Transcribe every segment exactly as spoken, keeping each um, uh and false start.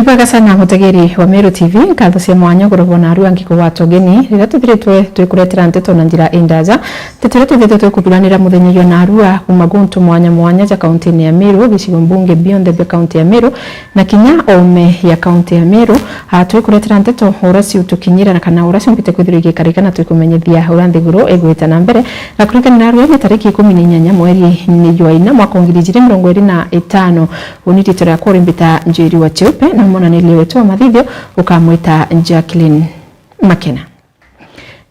Ibwega sana mutegeri wa Meru T V, nkatho cia mwanya ugoro bwa narua ngikugwata ugeni riria tuthiritwe twikuretera nteto na njira indaja. Nteto iria tuthiritwe twikuthuranira muthenya jwa narua kuma guntu mwanya mwanya ja kaunti-ini ya Meru, gicigo mbunge bionthe bia kaunti ya Meru, na kinya ome ya kaunti ya Meru. A, twikuretera nteto uria ciutukinyira na kana uria ciumbite kwithirwa igikarika, na twikumenyithia uria nthiguru igwita na mbere. Na kurikanira narua ni tariki ikumi na inyanya mweri ni jwa ina mwaka wa ngiri ijiri mirongo iri na itano. Uni riitwa riakwa uri mbita Njeri wa Cheupe, na mwonaniria wetu wa mathithio ukamwita Jacqueline Makena.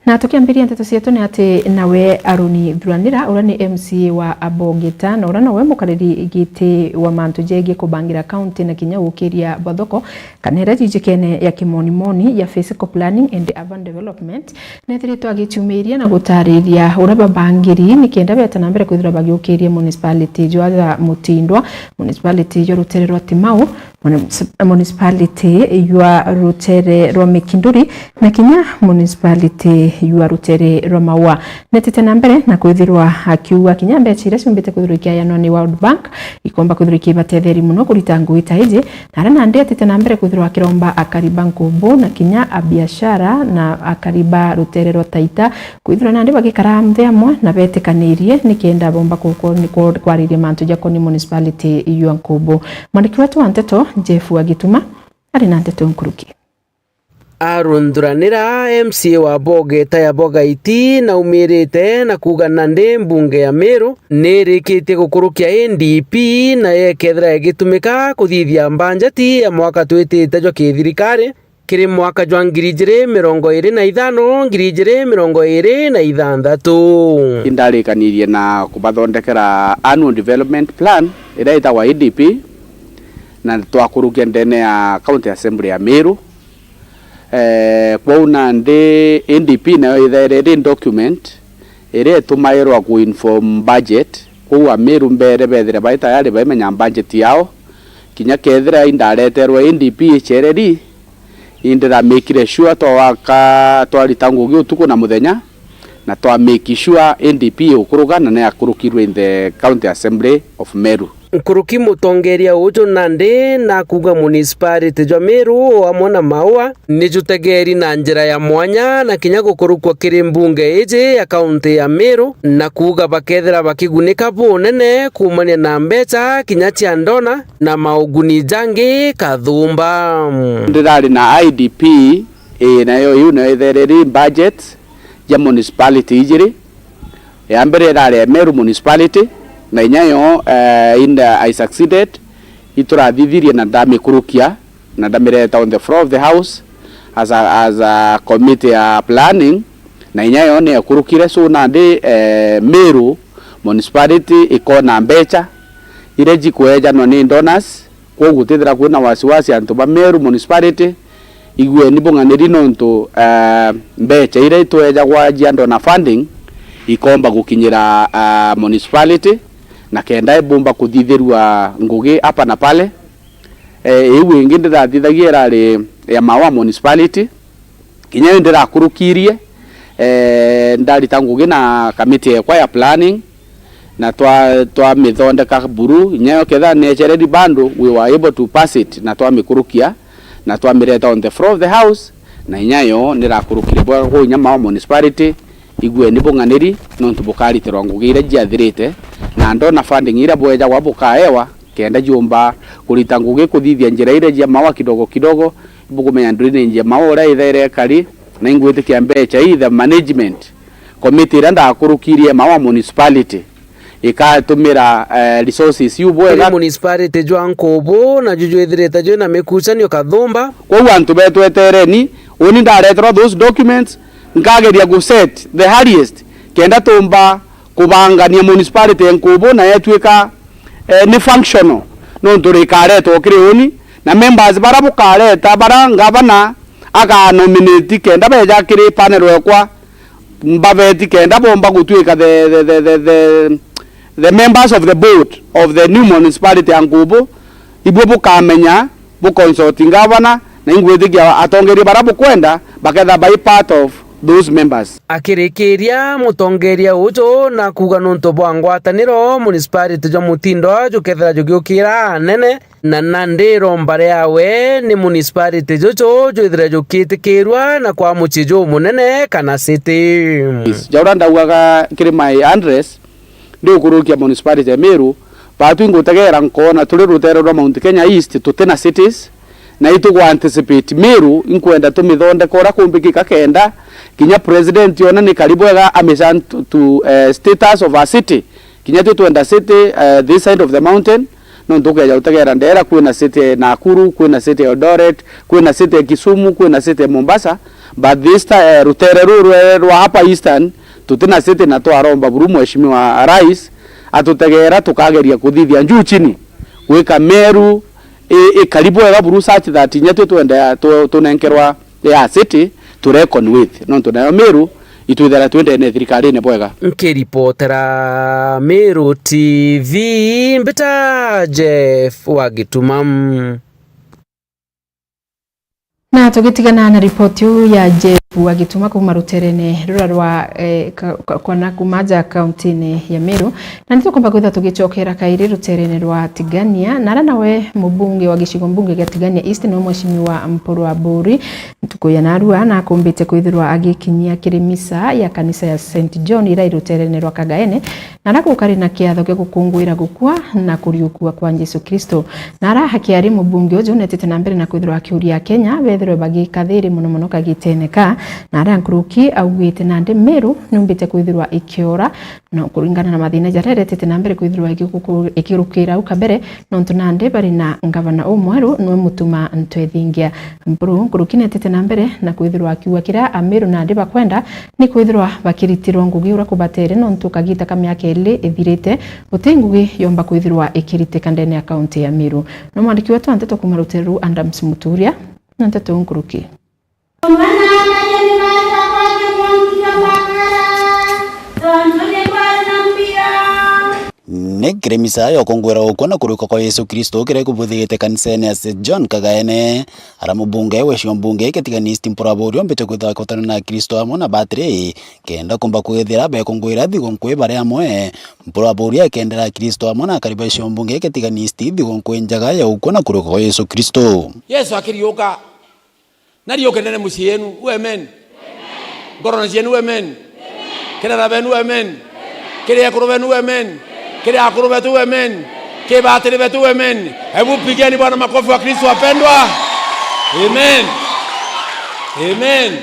Na tukiambiria nteto cietu ni ati nawe Aroni Thuranira, uria ni M C A wa Abogeta, na uria nowe mukariri giti wa mantu jegie kubangira kaunti na kinya gukiria bwa thoko, kana iria jijikene ya kimonimoni ya physical planning and urban development, nethiritwe agiciumiria na gutariria uria babangiri nikenda beta na mbere kwithirwa bagiukiria municipality jwa ja Mutindwa, municipality jwa rutere rwa Timau, munis-, municipality jwa rutere rwa Mikinduri, na kinya municipality jwa rutere rwa Maua. Netite na mbere na kwithirwa akiuga kinya mbeca iria ciumbite kwithirwa ikiayanwa ni World Bank ikomba kwithirwa ikibatetheria muno kurita ngugi ta iji, na aria nandi atite na mbere kwithirwa akiromba akari ba nkubu na kinya abiashara na akari ba rutere rwa Taita kwithirwa nandi bagikara nthi amwe na betikanirie nikenda bomba ku-, ku-, ku-, kwariria mantu jakoni municipality jwa nkubu. Mwandiki wetu wa nteto Jeff Wagituma ari na nteto nkuruki. Aaron Thuranira, M C A wa Bogeta ya Bogaiti, naumirite na kuuga nandi mbunge ya Meru nirikitie gukurukia A D P na yekethira igitumika kuthithia mbanjeti ya mwaka twitite jwa kithirikari kiri mwaka jwa ngiri ijiri mirongo iri na ithano, ngiri ijiri mirongo iri na ithanthatu. Indarikanirie na kubathondekera annual development plan iria itagwa A D P, na twakurukia ndene ya County Assembly ya Meru. Eh, kwou nandi A D P nayo ithaire iri document iria itumairwa ku inform budget. Kwou Ameru mbere bethire bai tayari baimenya budget yao. Kinya kethira indareterwe A D P ichereri, indiramikire sure twawaka, twarita ngugi utuku na muthenya, na twa make sure A D P igukuruka na niakurukirwe in the County Assembly of Meru. Nkuruki mutongeria uju nandi nakuuga municipality jwa Meru o amwe na Maua ni jutegeri na njira ya mwanya na kinya gukurukwa kiri mbunge iji ya kaunti ya Meru, na kuuga bakethira bakigunika bunene kuumania na mbeca kinya cia ndona na mauguni jangi kathumba. Ndirari na I D P, ii, nayo iu nayo ithereri budget ja municipality ijiri. Ya mbere irari ya Meru Municipality, na inya yo, eh, in, I succeeded, iturathithirie na ndamikurukia, na ndamireta on the floor of the house as a, as a committee ya planning, na inya yo niyakurukire. So nandi, eh, Meru Municipality ikona mbecha iria jikwejanwa ni donors, kwoguo gutithira kwina wasiwasi antu ba Meru Municipality. Igueni bung'aniri nontu, eh, mbecha iria itwejagwa jia donor funding ikomba gukinyira, eh, municipality, na kenda ibumba kuthithirua ngugi hapa na pale. Eh, iu ingi ndirathithagia irari ya Maua Municipality. Kinya iu ndirakurukirie, eh, ndarita ngugi na kamiti yekwa ya planning, na twa, twamithondeka buru. Inya yo ketha nechereri bando, we were able to pass it, na twamikurukia, na twamireta on the floor of the house, na inya yo nirakurukire bwega kuu inya Maua Municipality. Igueni bung'aniri, nontu bukaritirwa ngugi iria jiathirite, na ndona funding iria bwejagwa bukaewa, kenda jiumba kurita ngugi kuthithia njira iria jia Maua kidogo kidogo. Ibukumenya drainage ya Maua uria ithaire ikari, na ingwitikia mbecha ii, the management committee iria ndakurukirie Maua Municipality ikatumira, eh, resources iu bwega. Kiri municipality jwa Nkubu, na ju jwithirite jwina mikucanio kathumba. Kwou antu betu etereni, uni ndareterwa those documents, nkageria gu set the earliest, kenda tumba kubangania municipality ya Nkubu na yetuika, eh, ni functional, nontu rikaretwo kiri uni, na members bara bukareta, bara ngavana aka nominate kenda beja kiri panel ekwa, mbabeti kenda bomba gutuika the, the, the, the, the, the members of the board of the new municipality ya Nkubu. Ibwe bukamenya, bu consult ngavana, na ingwitikia atongeria bara bukwenda baketha bai part of those members. Akirikiria, mutongeria uju na kuuga nuntu bwa ngwataniro, municipality jwa Mutindwa jukethira jugiukira anene, na nandi iromba riawe ni municipality juju jwithire jukitikirua na kwa mucii jumunene kana city. Jaura ndaugaga kiri my address, ndi ukurukia municipality ya Meru, baatu ingutegera nkoona turi rutere rwa Mount Kenya East, tutina cities, na itugu anticipate Meru, inkwenda tumithondeka uria kumbikika kenda kinya president yona ni kari bwega amisan to, to, eh, status of a city. Kinya twi twenda city, eh, this side of the mountain, nontu ukeja utegera ndera, kwina city Nakuru, kwina city Eldoret, kwina city Kisumu, kwina city Mombasa, but this ti-, eh, rutere ruru rwa hapa Eastern, tutina city, na twaromba buru Mheshimiwa Rais atutegera tukageria kuthithia njuu chini, gwika Meru i, ikari bwega buru such that inya twi twende tu-, tunenkerwa ya city to reckon with, nontu nayo Meru itwithira twi ndene thirikarine bwega. Nkiripotera Meru T V, mbita Jeff wa Gituma. Na tugitigana na ripoti iu ya Jeff wa Gituma kuuma ruterene rura rwa, eh, ka-, ka-, kona kuuma nja kauntine ya Meru, na nitukumba kwithirwa tugicokera kairi ruterene rwa Tigania, na aria nawe mubunge wa gicigo mbunge gia Tigania East niwe Mheshimiwa Mpuru Aburi, ntuku ya narua nakumbite kwithirwa agikinyia kiri misa ya kanisa ya Saint John iria i ruterene rwa Kagaene, na aria gukari na kiatho gia gukunguira gukua na kuriukua kwa Jesu Kristo. Na aria akiari mubunge uju netete na mbere na kwithirwa akiuria Akenya bethirwe bagika thiri mono mono kagitene ka, na aria nkuruki augite nandi Meru niumbite kwithirwa ikiora, na kuringana na mathina jaria iretete na mbere kwithirwa igikuku-, ikirukira au kabere, nontu nandi bari na ngavana umweru niwe Mutuma Ntwethingia. Mpuru nkuruki netete na mbere na kwithirwa akiuga kiria Ameru nandi bakwenda ni kwithirwa bakiritirwa ngugi uria kubatere, nontu kagita ka miaka iri ithirite, guti ngugi yomba kwithirwa ikiritika ndene ya kaunti ya Meru. No mwandiki wetu wa nteto kuuma rutere ruu Adams Muturia, na nteto nkuruki. Ni kiri misa ya ukunguira gukua na kuriuka kwa Yesu Kristo kiria ikubuthigite kanisene ya Saint John Kagaene, ara mubunge wa gicigo mbunge kia Tigania East Mpuru Aburi ombite kwithirwa akotana na Akristo amwe na batiri kenda kumba kwithira bekunguira thigu nkui bari amwe. Mpuru Aburi akendera Akristo amwe na akari ba gicigo mbunge kia Tigania East thigu nkui njega ya gukua na kuriuka kwa Yesu Kristo. Yesu akiriuka, na riuke ndene mucii yenu, u amen. Ngorone cienu, u amen. Kiri ara benu, u amen. Kiri ekuru benu, u amen. Kiri akuru betu, u amen. Kiri batiri betu, u amen. Hebu pigeni Bwana makofi, wa Kristo wapendwa. Amen. Amen.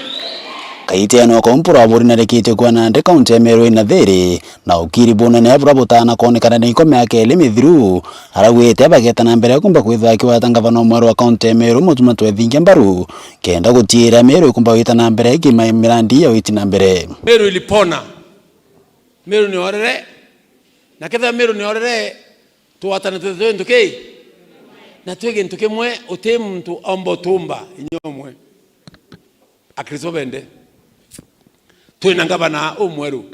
Kaitene oko Mpuru Aburi narikitie kuona nandi kaunti ya Meru ina thiri, na ukiri bunene buria butana kwonekana ni iko miaka iri mithiru, araugite bageta na mbere kumba kwithirwa akigwata ngavana umweru wa kaunti ya Meru, Mutuma Twethingia mbaru, kenda gutiira Meru ikumba gwita na mbere kima mirandi ya witi na mbere. Meru ilipona. Meru ni orere. Na kethira Meru ni orere, twatane twi gintu ki? Na twi gintu kimwe, uti muntu omba utumba inya umwe. Akristo bende, twina ngavana umweru,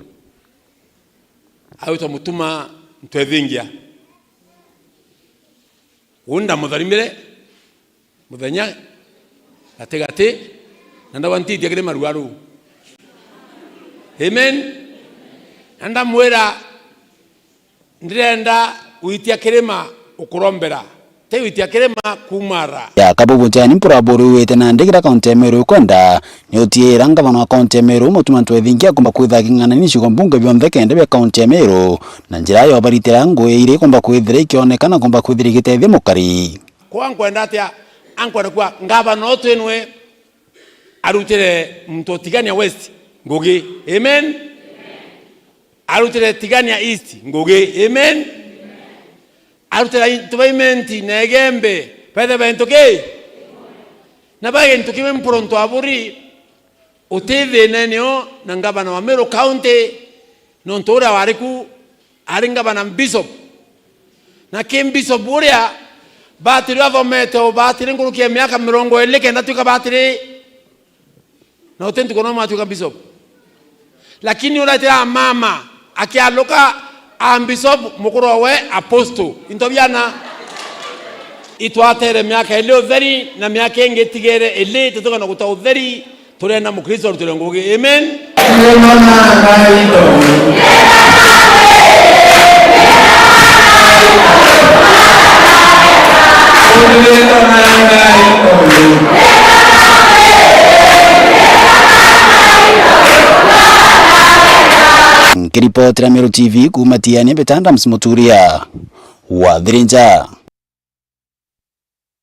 agwitwa Mutuma Ntwethingia. Uu ndamutharimire muthenya gatigati, na ndauga, "Ntithia kiri maruaru." Amen. Na ndamwira, "Ndirenda gwitia kirima ukurombera, ti gwitia kirima kuumara." Ya kabubu njeni Mpuru Aburi ugite nandi kiria kaunti ya Meru ikwenda ni utiira ngavana wa kaunti ya Meru, Mutuma Ntwethingia, akumba kwithira aking'ang'anania icigo mbunge bionthe kenda bia kaunti ya Meru, na njira ya ubaritira ngui iria ikumba kwithira ikioneka na kumba kwithira igitethia mukari. Kwa nkwenda atia? Ankwenda kuuga ngavana utu inwe arutire muntu o Tigania West ngugi. Amen. Arutire Tigania East ngugi. Amen. Arutire antu ba Imenti na Igembe bethe ba gintu ki? Na ba gintu kimwe Mpuru Ntwaburi, uti thinene o na ngavana wa Meru County, nontu uria wari ku ari ngavana bishop. Na ki bishop uria batiri athomete o batiri nkuruki ya miaka mirongo iri kenda twika batiri. Na uti ntuku no mwatuika bishop. Lakini uretira mama akialuka a bishop mukuru we apostle. Into biana itwatere miaka ili utheri na miaka ingi itigere ili tutuka na guta utheri. Turenda Mukristo arutirwe ngugi. Amen. Nkiripotera Meru T V kuuma Tiani, mbita Adams Muturia wa Thirinja.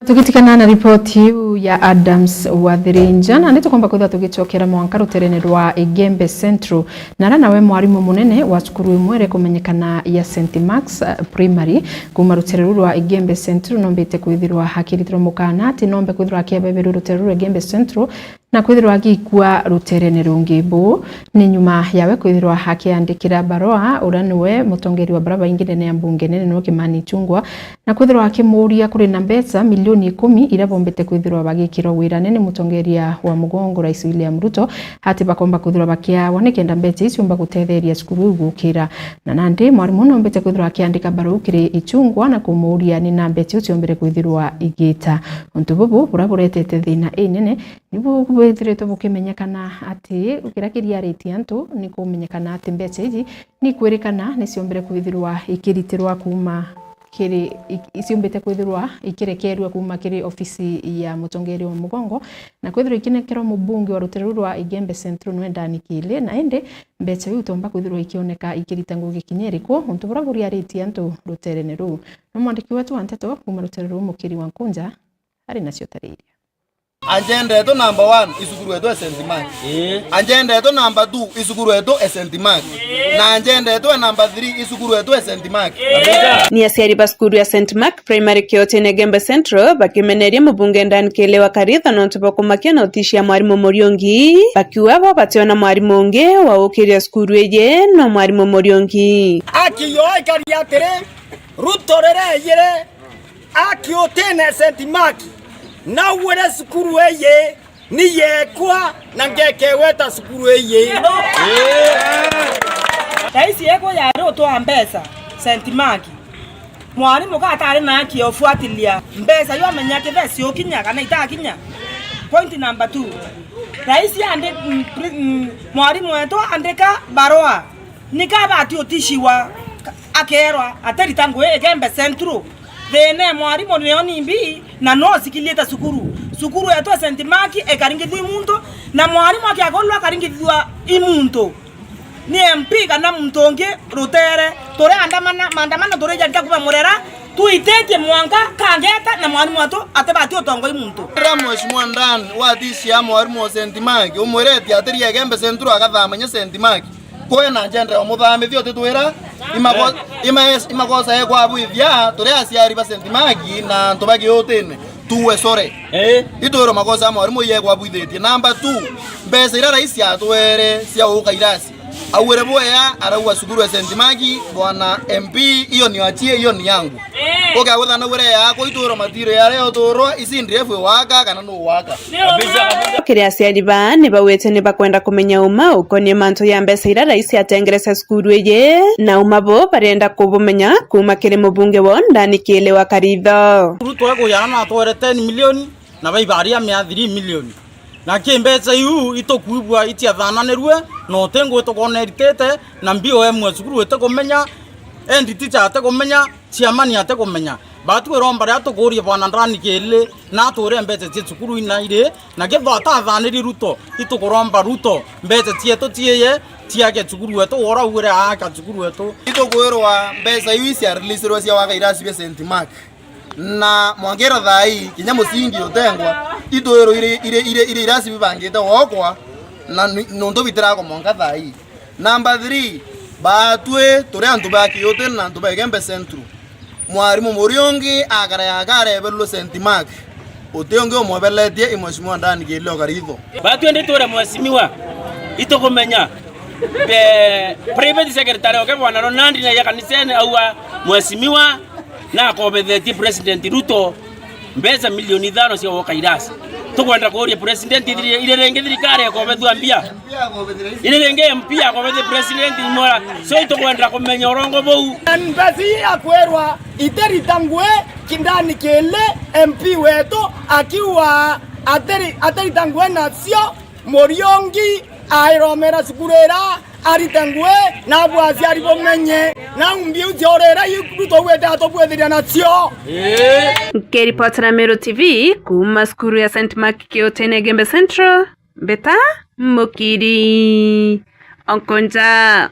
Tugitigana na ripoti iu ya Adams wa Thirinja, nandi tukomba kwithirwa tugicokera mwanka ruterene rwa Igembe Central, na ara nawe mwarimu munene wa cukuru imwe iria ikumenyekana ya Saint Mark's, eh, Primary, kuuma rutere ruu rwa Igembe Central, nombite kwithirwa akiritirwa mukana ati nombe kwithirwa akiabeberua rutere ruu rwa Igembe Central, na kwithirwa agikua ruterene rungi. Buu ni nyuma yawe kwithirwa akiandikira baroa uria niwe mutongeria wa baria baingi ndene ya mbunge nene, niwe Kimani Ichung'wah, na kwithirwa akimuuria kuri na mbeca milioni ikumi iria bombite kwithirwa bagikirwa wirane ni mutongeria wa mugongo, Rais William Ruto, ati bakomba kwithirwa bakiawa nikenda mbeca iu ciumba gutetheria cukuru iu gukira. Na nandi mwarimu uyu nombite kwithirwa akiandika barua kiri Ichung'wah na kumuuria ni na mbeca iu ciombire kwithirwa igita. Untu bubu buria buretete thina inene, nibu bwithiritwe bukimenyekana ati kiria kiriaritie antu ni kumenyekana ati mbeca iji ni kwirikana ni ciombire kwithirwa ikiritirwa kuuma kiri, ik-, iciumbite kwithirwa ikirekerua kuuma kiri ofisi ya mutongeria wa mugongo, na kwithirwa ikinekerwa mubunge wa rutere ruu rwa Igembe Central, niwe Dan Kiili, na indi mbeca iu itomba kwithirwa ikioneka ikirita ngugi kinya iriku, untu buria buriaritie antu ruterene ruu. Na mwandiki wetu wa nteto kuuma rutere ruu, Mukiri wa Nkunja, ari nacio tariria. Anjenda yetu number one, icukuru yetu e Saint Mark. Ii. Anjenda yetu number two, icukuru yetu e Saint Mark. Na anjenda yetu e number three, icukuru yetu e Saint Mark. Ni aciari ba cukuru ya Saint Mark Primary Kiotene, Igembe Central, bakimeneria mubunge Dan Kiili wa Karitho nontu bwa kumakia notisi ya mwarimu Muriungi, bakiuga bo bationa mwarimu ungi wa gukiria cukuru iji no mwarimu Muriungi. Akiyo aikari atiri, Ruto riri ejire, akiutine Saint Mark, naugwire cukuru iji ni yekwa na ngekeweta cukuru iji. Raisi ekwa yari utwaa mbeca Saint Mark. Mwarimu ka atari na haki ya ufuatilia mbeca iu, amenya kethira ciukinya kana itakinya. Point number two. Raisi andi-, mm, pri-, mm, mwarimu wetu andika barua. Nika abati uticiwa, akerwa atirita ngugi Igembe Central. Thina e mwarimu nio nimbi na no cikiliite cukuru. Cukuru yetu e Saint Mark ikaringithua i muntu, na mwarimu akiakorwa akaringithua i muntu, ni M P kana muntu ungi rutere, turiandamana, maandamano turijanika kuba Murera, tuititie mwanka kangeta na mwarimu wetu atibati utongoi muntu. Rira Mheshimiwa Dan watisia mwarimu wa Saint Mark, umwirete atirie Igembe Central agathamanye Saint Mark. Kwina njenda ya umuthamithia utitwira, imako-, ima-, imakosa ekwabwithia turi aciari ba Saint Mark na antu ba Kiutine. Tuwe sore. Eh. Itwirwe makosa ya mwarimu iye ekwabwithitie. Number two, mbeca iria raisi atwere cia guka irasi. Augire bwea, arauga cukuru ya Saint Mark, bwana M P, hiyo ni achie, hiyo ni yangu. Eh. Uke aguthanagwire yakwa, itwirwe matiro yaria uturwa, isi N D F iwaka kana nuwaka. Kiri aciari baa ni bawite ni bakwenda kumenya uma ukonie mantu ya mbeca iria raisi atengereca cukuru iji, na uma bo barenda kubumenya kuuma kiri mubunge wao Dan Kiili wa Karitho. Ruto egujana na atwere ten million, na baibaria mia three million. Na ki mbeca iu itukuigua itiathananirue, na uti ngui tukona iritite, na B O M wa cukuru itikumenya, head teacher atikumenya, chairman atikumenya. Batwiromba riria tukuuria bwana Dan Kiili, na atwire mbeca cia cukuru ina iri, na kethirwa atathaniri Ruto, itukuromba Ruto, mbeca cietu ciiye, ciake cukuru wetu, wora ugwire aaka cukuru wetu. Itukwirwa mbeca iu iciareleasirwe cia waka irasi bia Saint Mark. Na mwangira thaa ii, kinya musingi utengwa, itwirwe iri, iri, iri, iri irasi bibangite gwokwa, na ni, nuntu bitirakomonka thaa ii. Number three, baatwi turi antu ba Kiutine na antu ba Igembe Central. Mwarimu Muriungi akara yaka areberwe Saint Mark. Uti ungi umwebeletie i Mheshimiwa Dan Kiili o Karitho. Baatwi ndi twire mheshimiwa, itukumenya. Eh, private secretary oke bwana Ronald na ya kanisene aua mheshimiwa na akobethetie President Ruto mbeca milioni ithano cia gwoka irasi. Tukwenda kuuria President, ithiri-, iri ringi thirikari ikobethua mbia? Iri ringi M P akobethia President imwera? So itukwenda kumenya urongo buu. Na mbeca ii akwirwa itirita ngui, Kindani Kiili M P wetu akiuga atiri-, atirita ngui nacio. Muriungi airomera cukuru ira arite ngui, na abua aciari bumenye, na mbiu ciorira iu tugwite atubwithiria nacio. Nkiripotera Meru T V kuuma cukuru ya Saint Mark Kiutene Igembe Central, Mbita Mukiri Onkonja.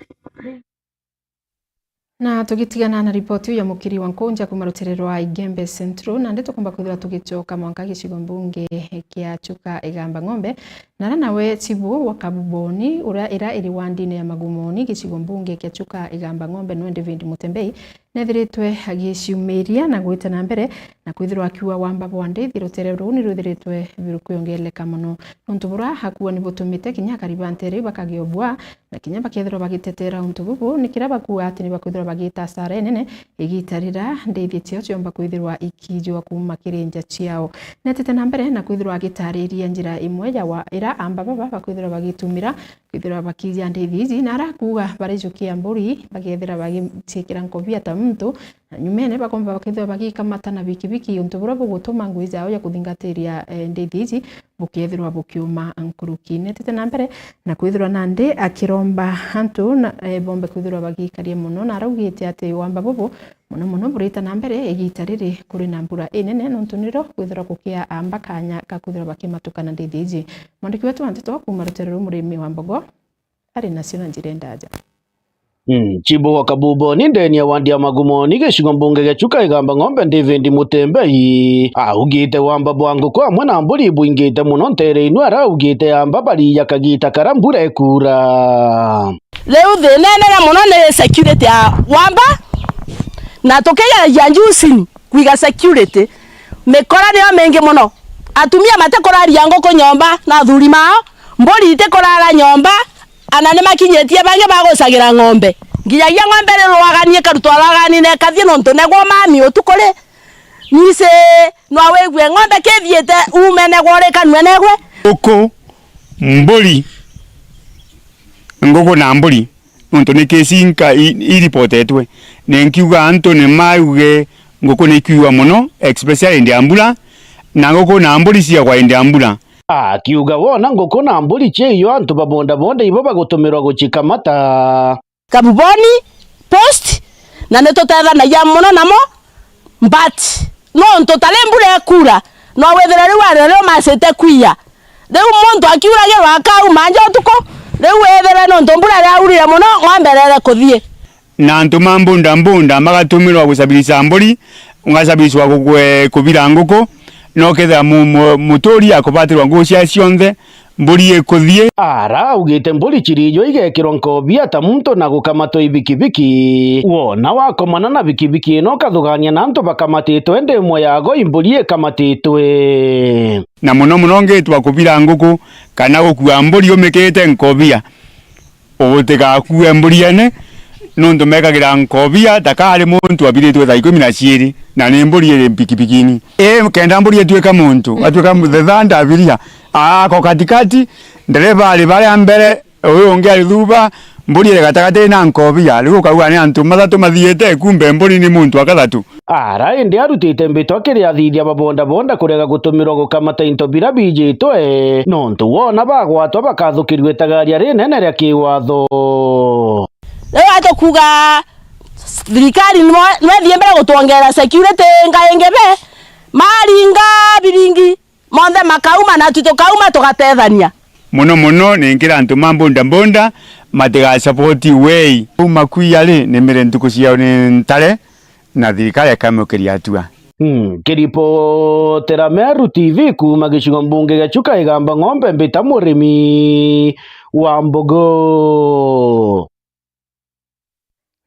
Na tugitigana na ripoti iu ya Mukiri wa Nkunja kuuma rutere rwa Igembe Central, nandi tukumba kwithirwa tugicoka mwanka gicigo mbunge kia Chuka Igamba Ng'ombe, na ara nawe chibu wa Kabuboni, uria ira iri wandine ya Magumoni, gicigo mbunge kia Chuka Igamba Ng'ombe, nwe David Mutembei, nethiritwe agiciumiria na gwita na mbere na kwithirwa akiuga wamba bwa ndithi rutere ruu ni rwithiritwe rukwiongereka mono. Nontu bura akuuga ni butumite kinya akari ba ntere iu bakagiobua, na kinya bakethirwa bagitetera untu bubu, ni kiria bakuuga ati ni bakwithirwa bagita asara inene igita rira ndithi ciao ciomba kwithirwa ikijwa kuuma kiri nja ciao. Netete na mbere na kwithirwa agitariria njira imwe ya wa-, ira amba baba bakwithirwa bagitumira kwithirwa bakiija ndithi iji, na ara akuuga barijukia mburi, bakethira bagiciikira nkobia ta muntu, na nyumene bakomba bakethirwa bagikamata na bikibiki, untu buria bugutuma ngui jao ya kuthingatiria, eh, ndithi iji bukethirwa bukiuma nkuruki. Netete na mbere na kwithirwa nandi akiromba antu na, eh, bombe kwithirwa bagikaria mono, na araugite ati wamba bubu mono mono burita na mbere igita riri kuri na mbura inene, nontu nirio kwithirwa gukia amba kanya ka kwithirwa bakimatukana ndithi iji. Mwandiki wetu wa nteto kuuma rutere ruu murimi wa Mbogo ari nacio na njira indaja. Mm, chibu wa Kabuboni ndeni ya wandi ya Magumoni gicigo mbunge gia Chuka Igamba Ng'ombe David Mutembei augite wamba bwa nguku amwe na mburi ibwingite mono ntere inu, araugite amba bariya kagita kara mbura ikuura. Riu thina inene mono ni security ya wamba, na tukigeragia njusini kwiga security. Mikora niyo mingi mono. Atumia matikuraria nguku nyomba na athuri mao, mburi itikurara nyomba, ana ni makinyitie bangi bagucagira ng'ombe. Nginyagia ng'ombe ni rwagani ikarutwa rwagani na ikathie nontu negwo mami utuku ri. Nise no wigue ng'ombe kithiite ume negwo ri kanua negwe. Nguku, mburi, nguku na mburi. Nontu ni kesi inka i-, iripotetwe. Na nkiuga antu ni mauge nguku ni ikiua mono, especially indi ya mbura, na nguku na mburi ciagwa indi ya mbura. Akiuga wona nguku na mburi ciaiyo antu ba bodaboda ibo bagutumirwa gucikamata. Kabuboni Post, na ni tutethanagia mono namo, but nontu tari mbura ikuura, no withire riu ari rio macite kwiya. Riu muntu akiuragirwa akauma nja utuku, riu withire nontu mbura iraurire mono, ng'ombe irere kuthie. Na antu ma mbunda mbunda magatumirwa gucabirisha mburi, ugacabirishwa gu-, gu-, kubira nguku, na ukethira mu-, mu-, muturi akubatirwa nguku cia cionthe, mburi ikuthie. Araugite mburi cirijwe igekirwa nkobia ta muntu na gukamatwa ibikibiki. Wona wakomana na bikibiki ino ukathugania na antu bakamatitwe, indi imwe yago imburi ikamatitwe. Na mono mono ngitwa kubira nguku kana gukua mburi umikite nkobia, utigakue mburi ene, nontu mekagira nkobia ta kari muntu abiritwe thaa ikumi na ciiri, na ni mburi iri mpikipikini. Ii, kenda mburi ituika muntu, atuika mu-, the third abiria, aako katikati, ndereva ari baria mbere, uyu ungi ari thuba, mburi iri gatagati na nkobia. Riu ukauga ni antu bathatu mathiite, kumbe mburi ni muntu wa kathatu. Ara indi arutite mbitwa kiri athithia ba bodaboda kurega gutumirwa gukamata into bira bijitwe, nontu wona bagwatwa bakathukirua itagaria rinene ria kiwatho. Riu atukuga thirikari nwe-, nwethie mbere gutwongerera security ngai ingi be, maringa biringi monthe makauma, na tu tukauma tugatethania. Mono mono ni nkira antu ma mbunda mbunda matigasapoti wei. Uma kwiya ri, nimire ntuku ciao ni ntare, na thirikari ikamiukiria atua. Mm, kiripotera Meru T V kuuma gicigo mbunge gia Chuka Igamba Ng'ombe, mbita murimi wa mbogo.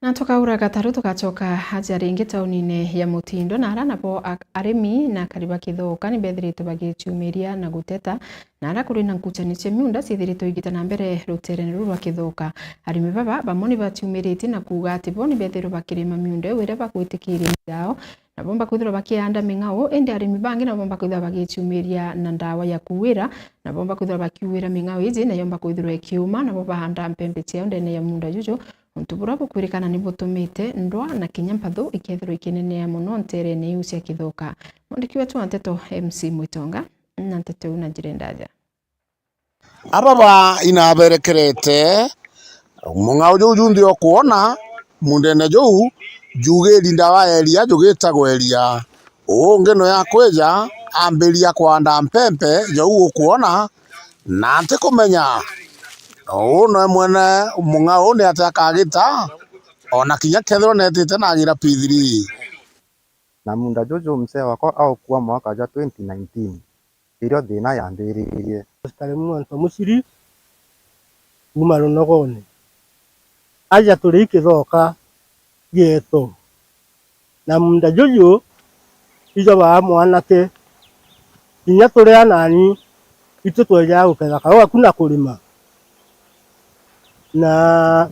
Na tukaura gataru tugacoka aja ringi taunine ya Mutindo, na ara nabo a-, arimi na akari ba Kithoka ni bethiritwe bagiciumiria na guteta, na ara kuri na nkucanio cia miunda ciithiritwe igita na mbere ruterene ruu rwa Kithoka. Arimi baba bamwe ni baciumiritie na kuuga ati bo ni bethirwe bakirima miunda iu iria bagwitikiria yao, na bomba kwithirwa bakianda ming'ao, indi arimi bangi nabo bomba kwithirwa bagiciumiria na ndawa ya kuuira, na bomba kwithirwa bakiuira ming'ao iji, na yomba kwithirwa ikiuma, nabo baanda mpembe ciao ndene ya munda juju, untu buria bukwirikana ni butumite ndwa na kinya mpathu ikethirwa ikinenea mono nterene iu cia Kithoka. Mwandiki wetu wa nteto M C Mwitonga na nteto iu na njira ndaja. Ababa inaberekerete, mung'ao juu junthe ukwona muundene juu, jugiri ndawa ya iria jugitagwa iria. Uu ungi no ya kwija, ambiria kwanda mpempe, jau ukwona, na ntikumenya uu noe mwene mung'ao uu ni atia akagita, ona kinya kethirwa neetite na agira P three. Na muunda juju mzee wakwa aukua mwaka jwa twenty nineteen, irio thiina yaambiririe. Pastor Muntu Muciri kuuma Runogone, aja turi i Kithoka gietu, na muunda juju ijo baa mwanake, kinya turi anani, itu twejaga guketha kaua ku na kurima. Na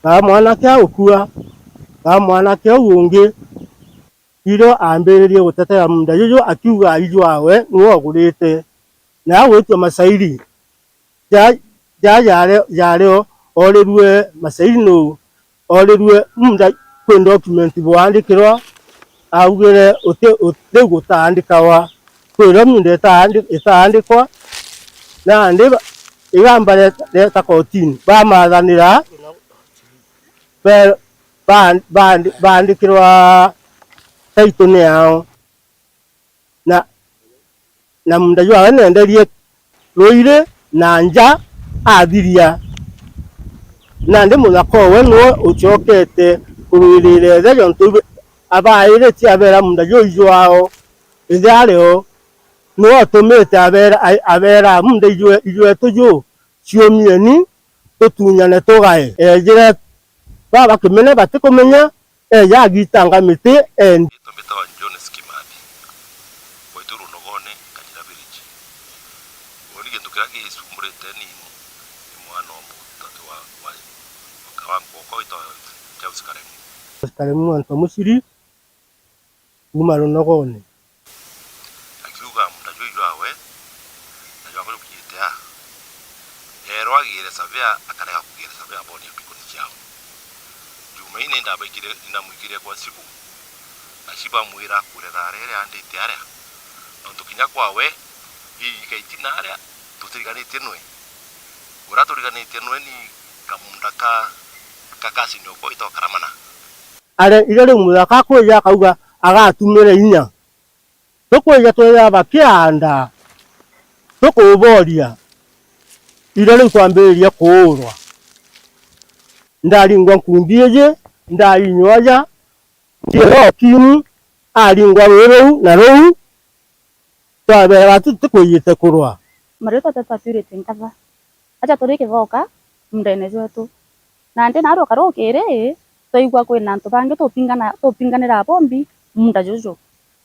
baa mwanake aukua, baa mwanake uu ungi, irio aambiririe gutetera muunda juju akiuga ijwawe niwe ugurite, na agwitwa Masairi. Ja, ja jare, jare o, orirue Masairi nuu, orirue muunda kwi document bwaandikirwa, augire uti, uti, riu gutaandikawa, kwirwa miunda itaandi-, itaandikwa, nandi ba, igamba reta, reta kotini, bamathanira, be, ba, ba, baandikirwa title ni yao. Na, na muunda jwawe neenderie ruiri na nja athiria. Nandi muthaka owe niwe ucokete kurwirira ithe, jontu ibe-, abairitie abeera muunda juu ijwao, ithe ari o, niwe utumite abeera, a-, abeera, "Muunda ijwe-, ijwetu juu, ciumieni, tutunyane tugae." Eejire baba kimene batikumenya, eeja agitanga miti, endi. Riitwa mbitawa Jones Kimathi, gwaitu Runogone, Kanyira Village. Uuni gintu kiria gisumburite ni, ni mwana o mutatu wa, wa, wa kawangu okwa witwa Charles Karemu. Karemu Anto Muciri, kuuma Runogone. Akiuga, "Muunda juu jwawe, na jwakwa jukiite aa." Eerwa agiire savea, akarega kugiire savea booni ya mbikuni ciao. Jumaine indabaikire, indamwikire kwa Cibu, na Cibu amwira akure thaa riria andite aria, nontu kinya kwawe, ii igaitina aria tutiriganitie nwe. Uria turiganitie nwe ni kamuunda ka, ka cousin okwa witagwa Karamana. Arerire riu muthaka akwija akauga agatumire inya. Tukwija twithira bakianda, tukuboria, irio riu twambiririe kuurwa. Ndaringwa nkundi iji, ndainywa aja, ntiega okimu, aringwa ruu ruu na ruu, twabeera tu tutikwijite kurwa. Maritwa teetwa Purity Nkatha. Aja turi Kithoka, muundene jwetu. Nandi naarua karukiri, twaigua kwina antu bangi tupingana-, tupinganira bombi muunda juju.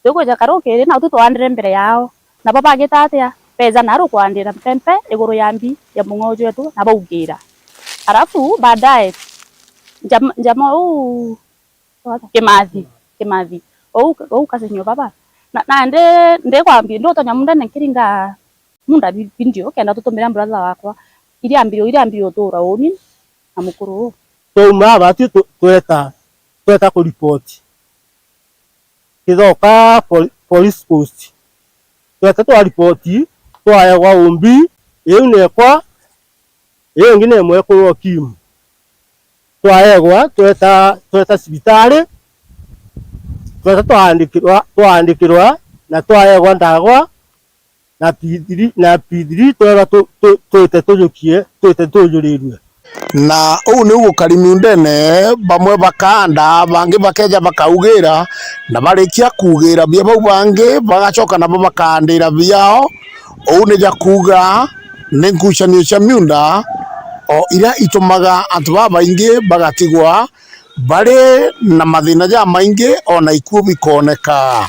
Tukwija karukiri, na utu twaandire mbere yao. Nabo bagita atia? Beeja naaru kwaandira mpempe iguru ya mbi ya mung'ao jwetu, na baugira. Arafu, baadaye, njama, njama uu, Kimathi, Kimathi. Ou, ou cousin o baba. Na, nandi ndikwambia, ndiutonya muundene nkiringa muunda vi-, video, kenda tutumire brother wakwa. Iria mbio, iria mbio utuura uuni na mukuru uu. Twauma aba tu-, tu-, tweta, tweta kuripoti Kithoka pol-, police post. Tweta twaripoti, twaegwa umbi, iu nekwa, Iu ingi ni mwekuru Okim. Twaegwa, tweta, tweta cibitari, tweta twaandikirwa, twaandikirwa, na twaegwa ndagwa, na P three, na P three twerwa tu-, tu-, twite tujukie, twite tujurirue. Na uu niu gukari miundene, bamwe bakaanda, bangi bakeja bakaugira, na barikia kuugira bia bau bangi, bagacoka nabo bakaandira biao. Uu ni ja kuuga, ni ngucanio cia miunda, o iria itumaga antu babaingi bagatigwa bari na mathina jamaingi, ona ikuu bikooneka.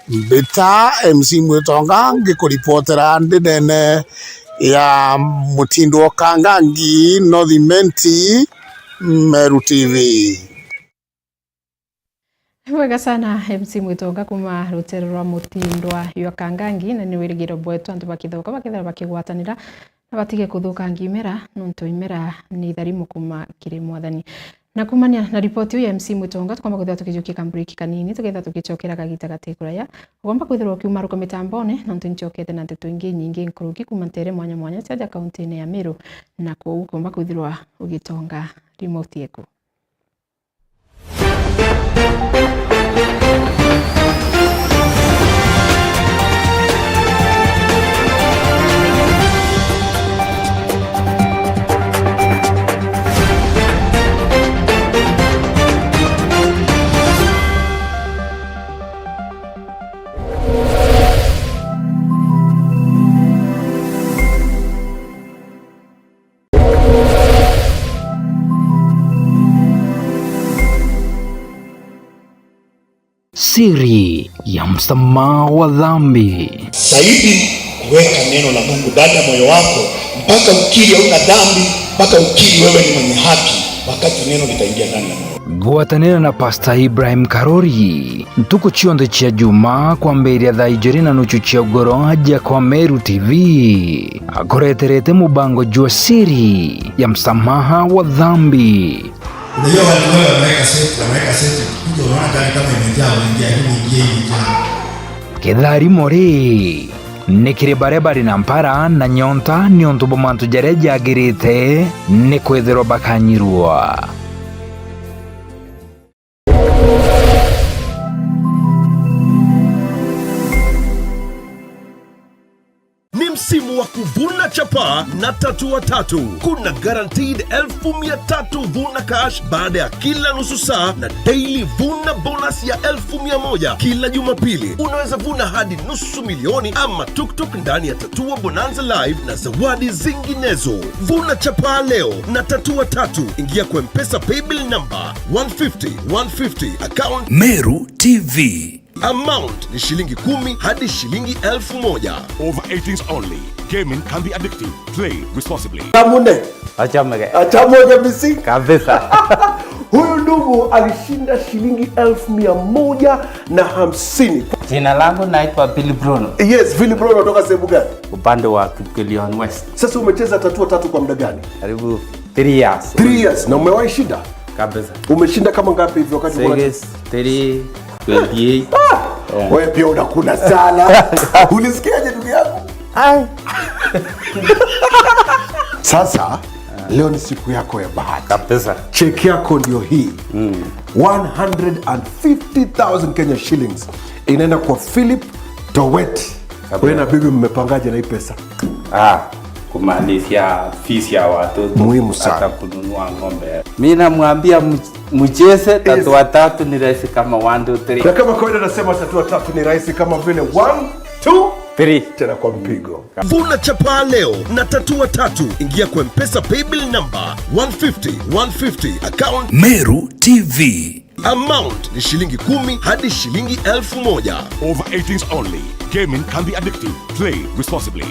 Mbita M C Mwitonga, ngikuripotera ndinene ya Mutindo wa Kangangi, North Imenti, Meru T V. Bwega sana, M C Mwitonga kuma rutere rwa Mutindwa jwa Kangangi, na ni wirigiro bwetu antu ba Kithoka bakethira bakigwatanira na batige kuthukangia imera, nontu imera ni itharimu kuma kiri Mwathani. Na kuumania na ripoti iu ya M C Mwitonga, tukomba kwithirwa tukijukia ka break kanini, tukethirwa tugicokera kagita gati kuraya. Ugomba kwithirwa ukiumaruka mitambone, nontu ncokete na nteto ingi inyingi nkuruki kuuma nteere mwanya mwanya cia aja kauntine ya Meru, na kwou ugomba kwithirwa ugitonga remote yeku. Siri ya msamaha wa dhambi. Zaidi, weka neno la Mungu ndani ya moyo wako, mpaka ukiri hauna dhambi, mpaka ukiri wewe ni mwenye haki, wakati neno litaingia ndani ya moyo. Gwatanira na Pastor Ibrahim Karori, ntuku cionthe cia Juma, kwambiria thaa ijiri na nuchu cia ugoro, aja kwa Meru T V, akureterete mubango jwa siri ya msamaha wa dhambi. Unajua watu wale wanaweka seti, wanaweka seti, ukikuja unaona gari kama imejaa, unaingia, hii ni ingia, hii ni ingia. Kitharimo ri, ni kiri baria bari na mpara na nyonta niuntu bwa mantu jaria jagirite, ni kwithirwa bakanyirwa. Ni msimu wa kuvuna chapa na Tatua Tatu. Kuna guaranteed elfu mia tatu vuna cash baada ya kila nusu saa na daily vuna bonus ya elfu mia moja kila Jumapili. Unaweza vuna hadi nusu milioni ama tuktuk ndani ya Tatua Bonanza Live na zawadi zinginezo. Vuna chapa leo na Tatua Tatu. Ingia kwa M-Pesa paybill number one fifty, one fifty, account Meru T V. Amount ni shilingi kumi hadi shilingi elfu moja. Over eighteens only. Gaming can be addictive. Play responsibly. Tamune. Achamege. Achamoge misi. Kabisa. Huyu ndugu alishinda shilingi elfu mia moja na hamsini. Jina langu naitwa Billy Bruno. Yes, Billy Bruno, kutoka sehemu gani? Upande wa Kipkelion West. Sasa umecheza Tatua Tatu kwa muda gani? Karibu three years. Three years. Na umewahi shinda? Kabisa. Umeshinda kama ngapi hivi wakati uko na six, three, twenty-eight. Ah! Yeah. Wewe pia unakula sana. Ulisikiaje ndugu yangu? Ai. Sasa, leo ni siku yako ya bahati. Kabisa. Cheki yako ndio hii. Mm. One hundred and fifty thousand Kenya shillings inaenda kwa Philip Towet. Kabisa. Wewe na bibi mmepangaje na hii pesa? Ah, kumaanisha fees ya watoto. Muhimu sana. Hata kununua ng'ombe. Mi namwambia mch-, mcheze Tatua Tatu ni rahisi kama one, two, three. Na kama kawaida nasema Tatua Tatu ni rahisi kama vile one, two, three. Tena kwa mpigo. Vuna chapa leo na Tatua Tatu. Ingia kwa M-Pesa paybill number one fifty, one fifty, account Meru T V. Amount ni shilingi kumi hadi shilingi elfu moja. Over eighteens only. Gaming can be addictive. Play responsibly.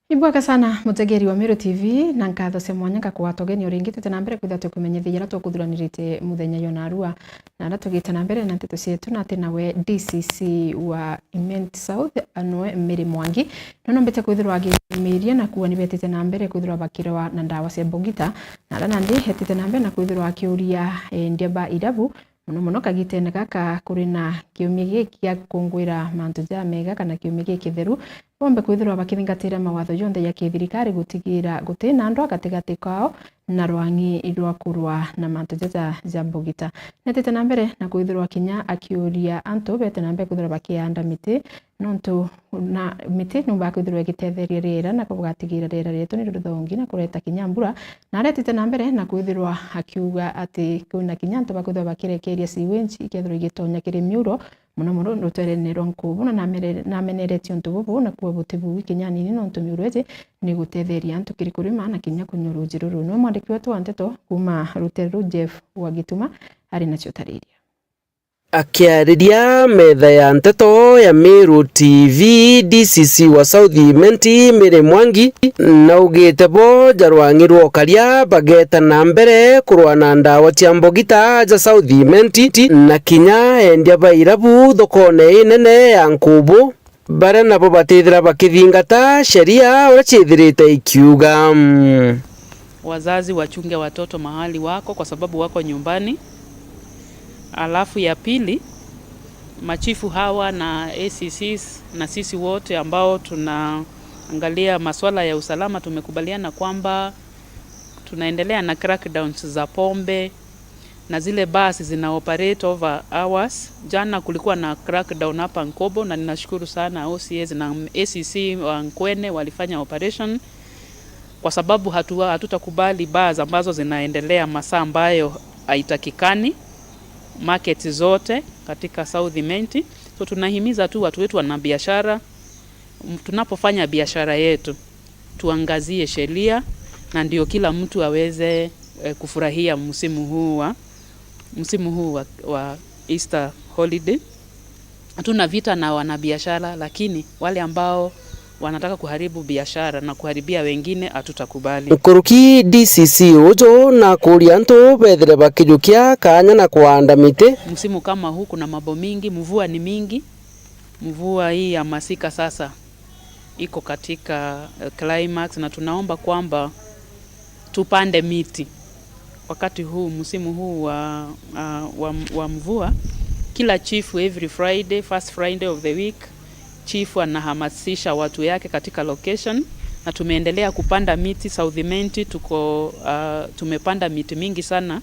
Ibwega sana, mutegeri wa Meru T V, na nkatho cia mwanya ngakugwata ugeni o ringi. Twite na mbere kwithirwa tukumenyithia jaria tukuthuranirite muthenya jwa narua. Na aria tugite na mbere na nteto cietu, na ati nawe D C C wa Imenti South, anwe Mary Mwangi, nwe nombite kwithirwa agimiria na kuuga ni betite na mbere kwithirwa bakirwa na ndawa cia mbugita, na aria nandi etite na mbere na kwithirwa akiuria endia ba irabu, mono mono kagitene gaka kuri na kiumia giki gia kungwira mantu jamega kana kiumia gikitheru, bombe kwithirwa bakithingatira mawatho jonthe ja kithirikari gutigira gutina ndwa gatigati kao na rwang'i rwa kurwa na mantu jaja ja mbugita. Netite na mbere na kwithirwa kinya akiuria antu bete na mbere kwithirwa bakianda miti, nontu na miti niumbaga kwithirwa igitetheria riera na kugatigira riera rietu ni rithongi na kureta kinya mbura. Na aretite na mbere na kwithirwa akiuga ati kwina kinya antu bakwithirwa bakirekeria sewage ikethirwa igitonya kiri miuro, mono mono ruteerene rwa Nkubu, na namere-, nameneretie untu bubu, na kuo buti buu kinya anini, nontu miuru iji ni gutetheria antu kiri kurima na kinya kunyua ruuji ruru. Niwe mwandiki wetu wa nteto kuuma ruteere ruu, Jeff wa Gituma, ari nacio tariria. Akiariria metha ya nteto ya Meru T V, D C C wa South Imenti, Mary Mwangi, naugite bo ja rwang'i rwa ukaria bageta na mbere kurwa na ndawa cia mbogita ja South Imenti, na kinya endia ba irabu thokone inene ya Nkubu, baria nabo batithira bakithingata sheria uria ciithirite ikiuga. Wazazi wachunge watoto mahali wako, kwa sababu wako nyumbani. Alafu ya pili, machifu hawa na A C Cs na sisi wote ambao tunaangalia masuala ya usalama, tumekubaliana kwamba tunaendelea na crackdowns za pombe na zile bars zina operate over hours. Jana kulikuwa na crackdown hapa Nkobo, na ninashukuru sana O C As na A C C wa Nkwene walifanya operation, kwa sababu hatu-, hatutakubali bars ambazo zinaendelea masaa ambayo haitakikani, market zote katika South Imenti. So tunahimiza tu watu wetu wana biashara, m-, tunapofanya biashara yetu, tuangazie sheria, na ndio kila mtu aweze, eh, kufurahia msimu huu wa, msimu huu wa, wa Easter holiday. Hatuna vita na wanabiashara, lakini wale ambao wanataka kuharibu biashara na kuharibia wengine, hatutakubali. Nkuruki D C C uju nakuria antu bethire bakijukia kaanya na kuanda miti. Msimu kama huu kuna mambo mingi, mvua ni mingi. Mvua hii ya masika sasa iko katika, eh, climax, na tunaomba kwamba tupande miti wakati huu, msimu huu wa, ah, wa, wa mvua. Kila chief every Friday, first Friday of the week, chief anahamasisha watu yake katika location, na tumeendelea kupanda miti. South Imenti tuko, ah, tumepanda miti mingi sana,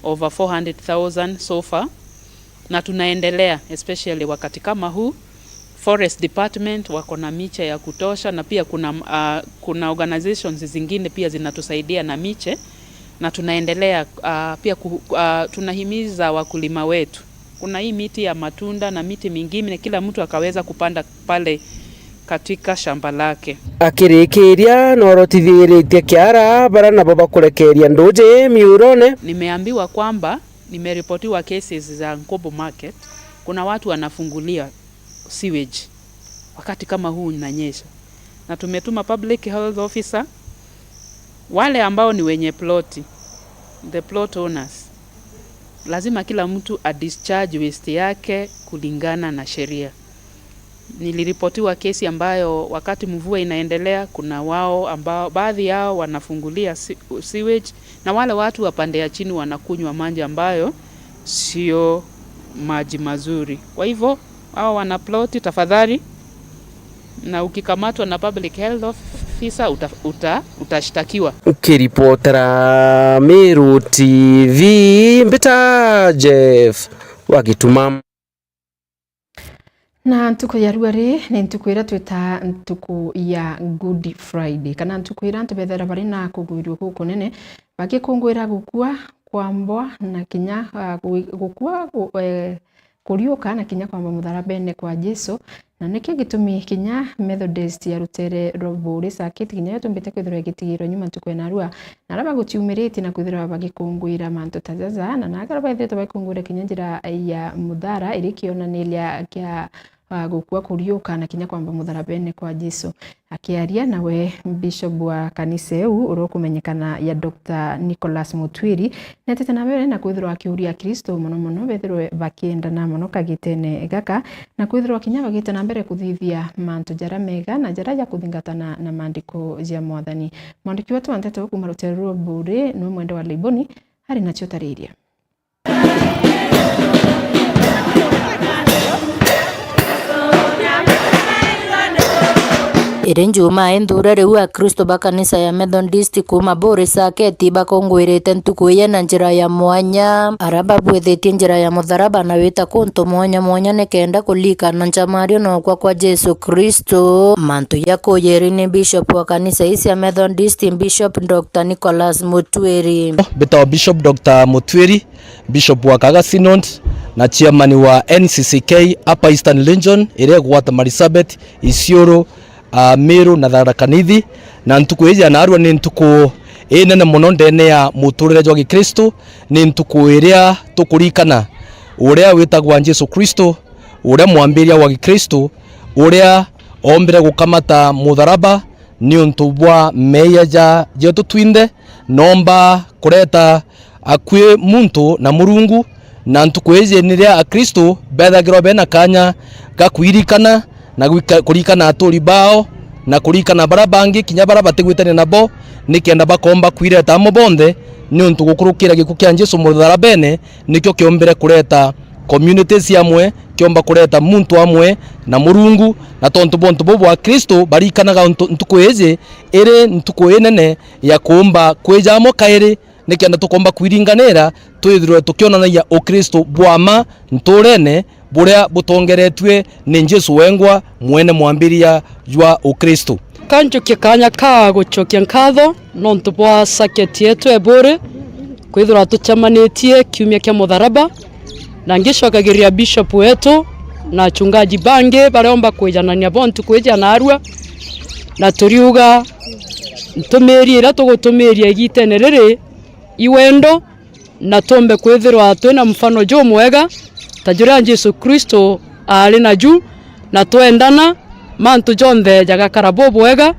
over four hundred thousand so far, na tunaendelea, especially wakati kama huu. Forest Department wako na miche ya kutosha, na pia kuna, ah, kuna organizations zingine pia zinatusaidia na miche, na tunaendelea, ah, pia ku-, ah, tunahimiza wakulima wetu. Kuna hii miti ya matunda na miti mingine, kila mtu akaweza kupanda pale katika shamba lake. Akirikiria, norotithiritie kiara bara nabo bakurekeria nduji miurone. Nimeambiwa kwamba, nimeripotiwa cases za Nkobo Market, kuna watu wanafungulia sewage wakati kama huu inanyesha, na tumetuma public health officer. Wale ambao ni wenye ploti, the plot owners, lazima kila mtu a discharge waste yake kulingana na sheria. Niliripotiwa kesi ambayo wakati mvua inaendelea, kuna wao ambao, baadhi yao wanafungulia si-, sewage, na wale watu wa pande ya chini wanakunywa maji ambayo sio maji mazuri. Kwa hivyo, hao wana ploti, tafadhali, na ukikamatwa na public health officer, uta-, uta-, utashtakiwa. Nkiripotera Meru T V, mbita Jeff wa Gituma. Na ntuku ya rua ri ni ntuku iria twita ntuku ya Good Friday, kana ntuku iria antu bethera bari na kugwirua gukunene, bagikungwira gukua kwa mbwa na kinya, ah, gwi-, gukua gu-, eh, kuriuka na kinya kwamba mutharabene kwa Jesu. Na nikio gitumi kinya Methodist ya rutere rwa Buuri Circuit kinya yo tumbite kwithirwa igitigirwa nyuma ntuku ya narua, na aria baguciumiritie na kwithirwa bagikungwira mantu ta jaja, na naga aria bethirite bagikungwira kinya njira ya muthara iri kionaniria kia, ah, gukua, kuriuka na kinya kwamba mutharabene kwa Jesu. Akiaria nawe Bishop wa kanisa iu uria ukumenyekana ya Doctor Nicholas Mutwiri, netete na mbere na kwithirwa akiuria Akristo mono mono bethirwe bakiendana mono kagitene gaka, na kwithirwa kinya bagite na mbere kuthithia mantu jaria mega na jaria jakuthingatana na maandiko ja Mwathani. Mwandiki wetu wa nteto kuuma rutere rwa Buuri niwe Mwende wa Leiboni, ari nacio tariria. Iri Njumaa inthure riu, Akristo ba kanisa ya Methodist kuuma Buuri Saketi bakungwirite ntuku iye na njira ya mwanya. Aria babwithitie njira ya mutharaba na wita kuntu mwanya mwanya nikenda kuririkana njamario na ukwa kwa Jesu Kristo. Mantu ja kuyiri ni Bishop wa kanisa ii cia Methodist, Bishop Doctor Nicholas Mutwiri. Mbitawa Bishop Doctor Mutwiri, Bishop wa Kaga Synod na chairman wa N C C K Upper Eastern Region, iria igwata Marsabit, Isiolo, ah, Meru na Tharaka Nithi. Na ntuku iji ya naarua ni ntuku inene mono ndene ya muturire jwa Gikristo. Ni ntuku iria tukuririkana uria witagwa Jesu Kristo, uria mwambiria wa Gikristo, uria oombire gukamata mutharaba niuntu bwa meeyia ja, jeetu twinthe, noomba kureta akui muntu na Murungu. Na ntuku iji niria Akristo beethagirwa bena kaanya ga kwirikana na gwika-, kuririkana aturi baao na kuririkana baria bangi kinya baria batigwitania nabo, nikenda bakoomba kwireta amwe bonthe, niuntu gukurukira gikuu kia Jesu mutharabene nikio kiombire kureta communities amwe, kiomba kureta muntu amwe na Murungu. Na tontu bwa untu buu bwa Akristo baririkanaga untu, ntuku iji iri ntuku inene ya kuumba kwija amwe kairi, nikenda tukoomba kwiringanira, twithirwe tukionanagia Ukristo bwa mma ntuurene, buria butongeretue ni Jesu wengwa, mwene mwambiria jwa Ukristo. Kanjukia kaanya ka gucokia nkatho nontu bwa saketi yetu e Buuri kwithirwa tucemanitie kiumia kia mutharaba, na ngicokagiriria bishop wetu na achungaji bangi baria omba kwijanania bo ntuku iji ya naarua, na turiuga ntumiri iria tugutumiria igitene riri i wendo, na tuumbe kwithirwa twina mfano jumwega ta juria Jesu Kristo aari naju, na twendana, mantu jonthe jagakara bubwega.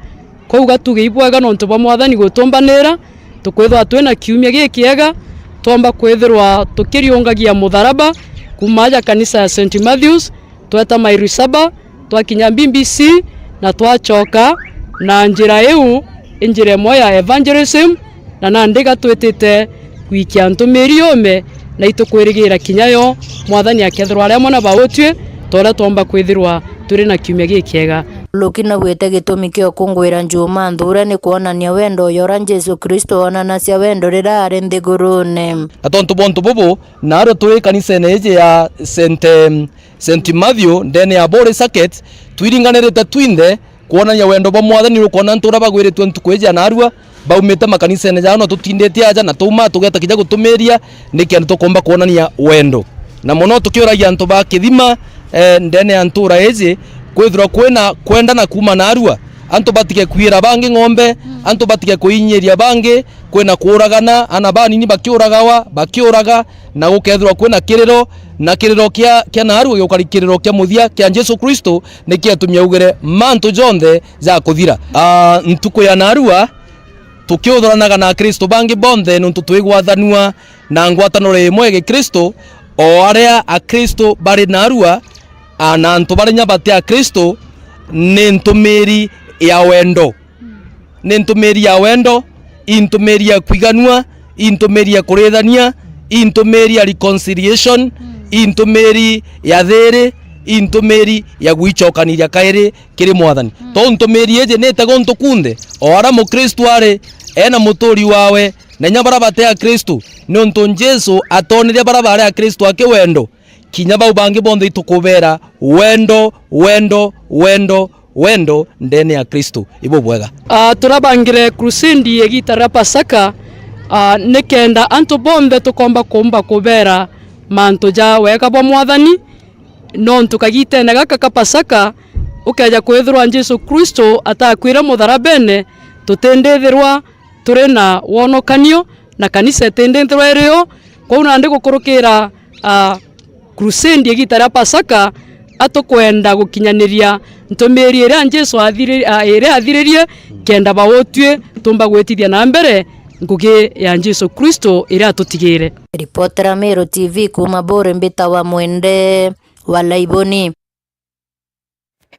Kwou gatuge ibwega nontu bwa Mwathani gutumbanira, tukwithirwa twina kiumia gikiega, twomba kwithirwa tukiriungagia mutharaba kuuma aja kanisa ya Saint Matthews, tweta mairi saba, twakinya B B C, na twacoka na njira iu, i njira imwe ya evangelism, na nandi gatwitite gwikia ntumiri yume, na itukwirigira kinya yo Mwathani akethirwa ari amwe na bautwi, ta uria twomba kwithirwa turi na kiumia gikiega. Luki naugite gitumi kia ukungwira Njumaa nthure ni kwonania wendo uria Jesu Kristo oonanacia wendo riria ari nthigurune. Na tontu bwa untu bubu, naarua turi kanisene iji ya Saint, em, Saint Matthew, ndene ya Buuri Circuit, twiringanirite twinthe kwonania wendo bwa Mwathani. Rukwona antu uria bagwiritue ntuku iji ya naarua, baumite makanisene jao, no tutindite aja, na twauma tugeta kinya gutumiria, nikenda tukomba kwonania wendo. Na mono tukiuragia antu ba Kithima, eh, ndene ya ntuura iji, kwithirwa kwina kwendana kuuma naarua. Antu batige kwiira bangi ng'ombe, antu batige kuinyiria bangi, kwina kuuragana, ana banini bakiuragawa, bakiuraga, na gukethirwa kwina kiriro, na kiriro kia, kia naarua giukari kiriro kia muthia kia Jesu Kristo, nikio atumia augire mantu jonthe jakuthira. Ah, ntuku ya naarua, tukiuthuranaga na Akristo bangi bonthe, nontu twigwathanua na ngwataniro imwe ya Gikristo, o aria Akristo bari naarua, ah, na antu bari nya bati Akristo, ni ntumiri ya wendo. Ni ntumiri ya wendo, i ntumiri ya kwiganua, i ntumiri ya kurithania, i ntumiri ya reconciliation, i ntumiri ya thiiri, i ntumiri ya gwichokaniria kairi kiri Mwathani. Tontu ntumiri iji niite guntu kunthe, o aria Mukristu ari, ena muturi wawe, na inya baria bati Akristu, niuntu Jesu atonirie baria bari Akristu aki wendo. Kinya bau bangi bonthe itukubera wendo, wendo, wendo, wendo ndene ya Kristo. Ibubwega. Ah, turabangire crusade igiita ria Pasaka, ah, nikenda antu bonthe tukomba kumba kubera mantu ja wega bwa Mwathani, nontu kagitene gaka ka Pasaka, ukeja kwithirwa Jesu Kristo atakwire mutharabene, tutindithirwa turi na wonokanio, na kanisa itindithirwa iri o. Kwou nandi gukurukira, ah, crusade igiita ria Pasaka, atukwenda gukinyaniria ntumiri iria Jesu athiri-, ah, iria athiririe, kenda bautwi tumba gwitithia na mbere ngugi ya Jesu Kristo iria atutigire. Ripotera Meru T V kuuma Buuri mbitawa Mwende wa Laiboni.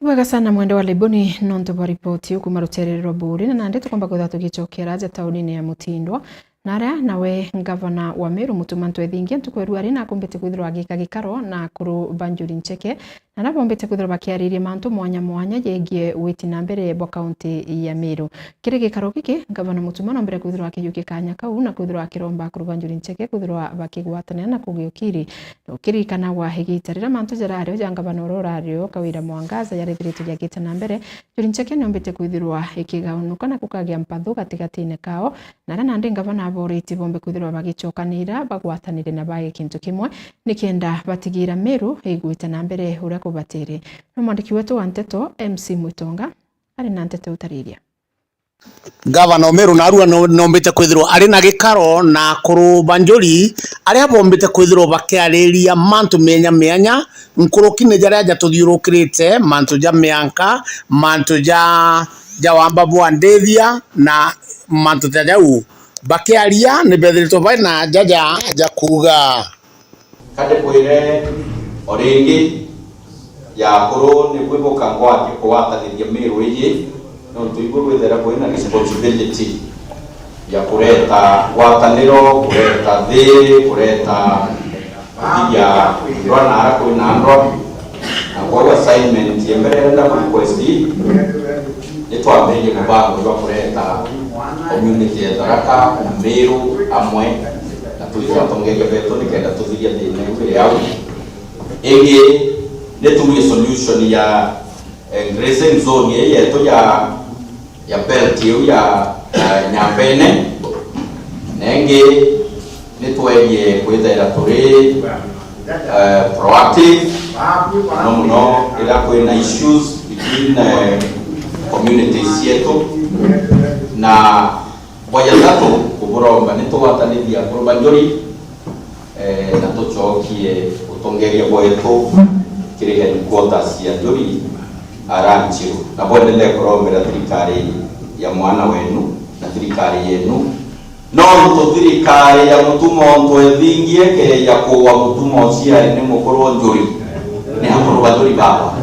Ibwega sana Mwende wa Laiboni nontu bwa ripoti iu kuuma ruteere rwa Buuri, na nandi tukomba kwithirwa tugicokera aja taunine ya Mutindwa, na aria nawe ngavana wa Meru Mutuma M'Ethingia ntuku ya ruari nakumbite kwithirwa agika gikaro na akuru ba Njuri Ncheke, na aria bombite kwithirwa bakiariria mantu mwanya mwanya jegie witi na mbere bwa kaunti ya Meru. Kiri gikaro giki, Ngavana Mutuma nombire kwithirwa akiyukia kanya kau na kwithirwa akiromba akuru ba Njuri Ncheke kwithirwa bakigwatanira na kugia ukiri. Ukirikanagwa igita riria mantu jarario ja ngavana uria urario Kawira Mwangaza jarithiritwe jagite na mbere, Njuri Ncheke niombite kwithirwa ikigaunuka na kukagia mpathu gatigatine kao, na aria nandi ngavana aboritie bombe kwithirwa bagicokanira bagwatanire na bage kintu kimwe, nikenda batigira Meru igwite na mbere uria kubatiri. Na mwandiki wetu wa nteto, M C Mwitonga, ari na nteto utariria. Ngavana o Meru narua no-, nombite kwithirwa ari na gikaro na akuru ba Njuri, aria bombite kwithirwa bakiariria mantu mianya mianya, nkurukine jaria jatuthiurukirite, mantu ja mianka, mantu ja, ja wamba bwa ndithia, na mantu ta jau. Bakiaria, ni bethiritwe bari na jaja ja kuuga. Ka ndikwire o ringi, ya akuru ni kwibuka ngwati kugwatanithia Meru iji, nontu igwe gwithira kwina responsibility ya kureta ngwataniro, kureta thiri, kureta kuthithia ndwa na ara kwina ndwa. Na kwou assignment ya mbere irenda ku request, ni twambirie mubango jwa kureta community ya Tharaka, Meru amwe, na twite atongeria betu nikenda tuthiria thina iu iri au. Ingi ni tuurie solution ya, eh, grazing zone ii yetu ya, ya belt iu ya, ya Nyambene. Na ingi ni twerie kwithaira turi, eh, proactive, muno muno riria kwina issues between, eh, communities cietu. Na bwa jathatu, kuburomba ni tugwatanithia akuru ba Njuri, eh, na tucokie utongeria bwetu kiri headquarters ya Njuri ara Nchiru. Na bwendelee kurombera thirikari ya mwana wenu na thirikari yenu. Nontu thirikari ya Mutuma untu ethingie ke ya kuua Mutuma uciari ni mukuru wa Njuri, ni akuru ba Njuri baba.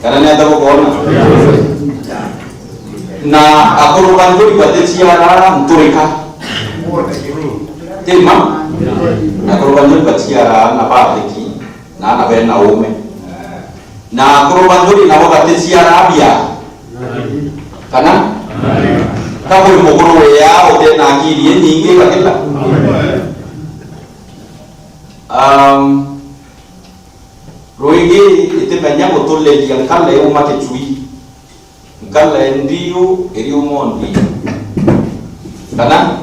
Kana ni atia bukwona? Na akuru ba Njuri baticiara nturika. Ti ma? Akuru ba Njuri baciara aana ba athiki na aana bena uume. Na akuru ba Njuri nabo baticiara abia. Kana? Ka kwi mukuru wia utena akili inyingi gakila? Um, rwingi itimenya gutuleria nkale uma kicui. Nkale ndiu iriuma o ndiu. Kana?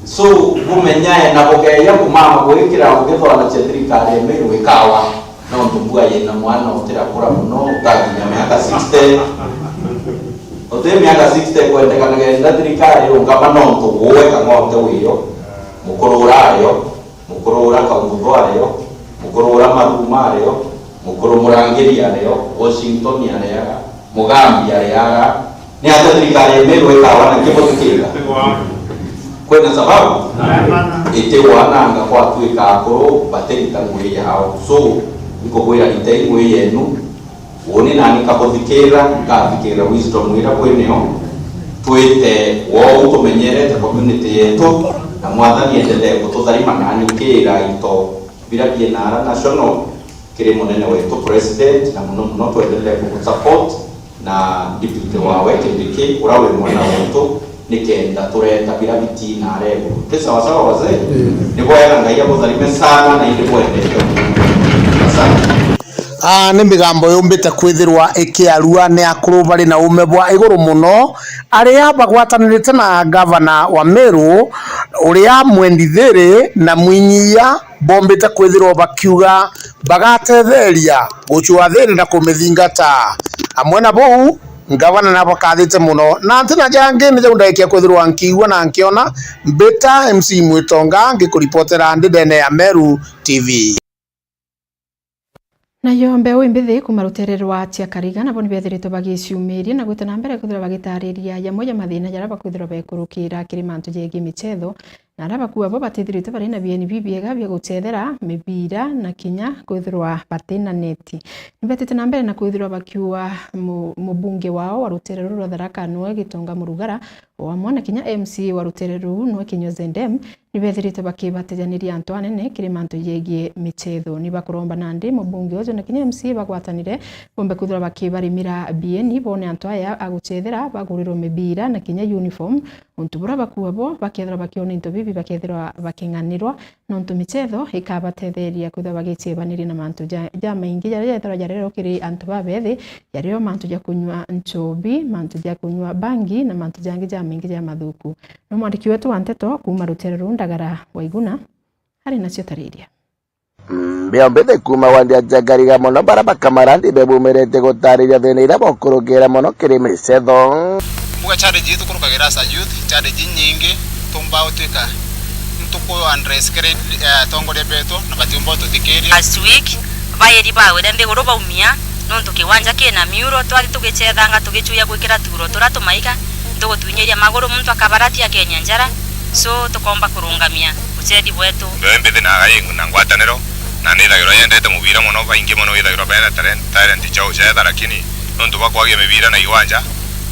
So, bumenyae na bukeeja kumama gwikira bugithwanacia thirikari ya Meru ikawa, nontu mbua yina mwana utirakura muno, utakinya miaka sixty. Uti miaka sixty kwendekana kenda thirikari irungama nontu uwe Kang'ote wiyo, mukuru urario, mukuru ura Kaumuthu ario, mukuru ura Maruma ario, mukuru Murangiri ario, Washington aria, Mugambi aria, ni atia thirikari ya Meru ikawa na kibotukira? Kwina sababu? Itiwananga kwatuika akuru batirita ngui yao. So, nkubwira ritei ngui yenu, uuni nani nkabuthikira, nkathikira wisdom iria bwinio, twite wou tumenyerete community yetu, na Mwathani endelee gututharima nani kira into biria biina ara national, kiri munene wetu president, na muno muno twendelee kugusupport na deputy wawe Kindiki, ura wi mwana wetu, nikenda tureta bira bitina ara iguru. Ti sawa sawa, wazee? Mm. Ni bwega, Ngai abutharime sana, na indi bwendete. Asante. Ah, ni migambo yumbite kwithirwa ikiarua ni akuru bari na uume bwa iguru muno, aria bagwatanirite na ngavana wa Meru, uria mwendi thiri na mwinyia, bombite kwithirwa bakiuga bagatetheria gucua thiri na kumithingata. Amwe na buu, ngavana nabakathite muno, na ntina jangi ni jau ndaikia kwithirwa nkiigua na nkiona. Mbita M C Mwitonga, ngikuripotera ndi ndene ya Meru T V. Nayo mbeu imbithi kuma rutere rwa Chiakariga, nabo nibethiritwe bagiciumiria na gwita na mbere kwithirwa bagitariria jamwe ja mathina jaria bakwithirwa bekurukira kiri mantu jegie michetho, na aria bakua bo batithiritwe bari na bieni bibiega bia guchethera mibira na kinya kwithirwa bati na neti. Nibetite na mbere na kwithirwa bakiua mu-, mubunge wao wa rutere ruru rwa Tharaka Nithi Gitonga Murugara, o amwe na kinya M C A wa rutere ruu Nithi Kinyua Zedem, ni bethirite bakibatejaniria antu anene kiri mantu jegie michetho. Ni bakuromba nandi mubunge uju na kinya M C A bagwatanire bombe kwithirwa bakibarimira bieni, bone antu aya aguchethera bagurirwe mibira na kinya uniform, untu buria bakuuga bo bakethirwa bakiona into bibi bakethirwa baking'anirwa, nontu michetho ikabatetheria kwithirwa bagiciebaniria na mantu ja, jamaingi jaria jethirwa jarerewa kiri antu babethi, jario mantu ja kunyua nchobi, mantu ja kunyua bangi na mantu jangi jamaingi jamathuku. No mwandiki wetu wa nteto kuuma rutere ruu Ndagara Waiguna ari nacio tariria. Mbio mbithi kuuma wandi ya Chakariga mono bara bakamarandi bebumirite gutariria thina iria bokurukira mono kiri michetho. Mbuga challenge ii tukurukagira as a youth, challenge inyingi tumba utwika ntuku address kiri, eh, atongoria betu na batiumba ututhikiria. Last week, bairi bawire nthiguru baumia, nontu kiwanja kina miuro, twathi tugicethanga tugichuya gwikira turo turia tumaiga, ntugutwinyiria maguru, muntu akabaratia akenya njara, so tukomba kurungamia uchethi bwetu. Mbio mbithi na agai na ngwataniro, na nithagirwa yendete mubira mono, baingi mono withagirwa bena talent, talent cia gucetha, lakini nontu bwa kwagia mibira na iwanja,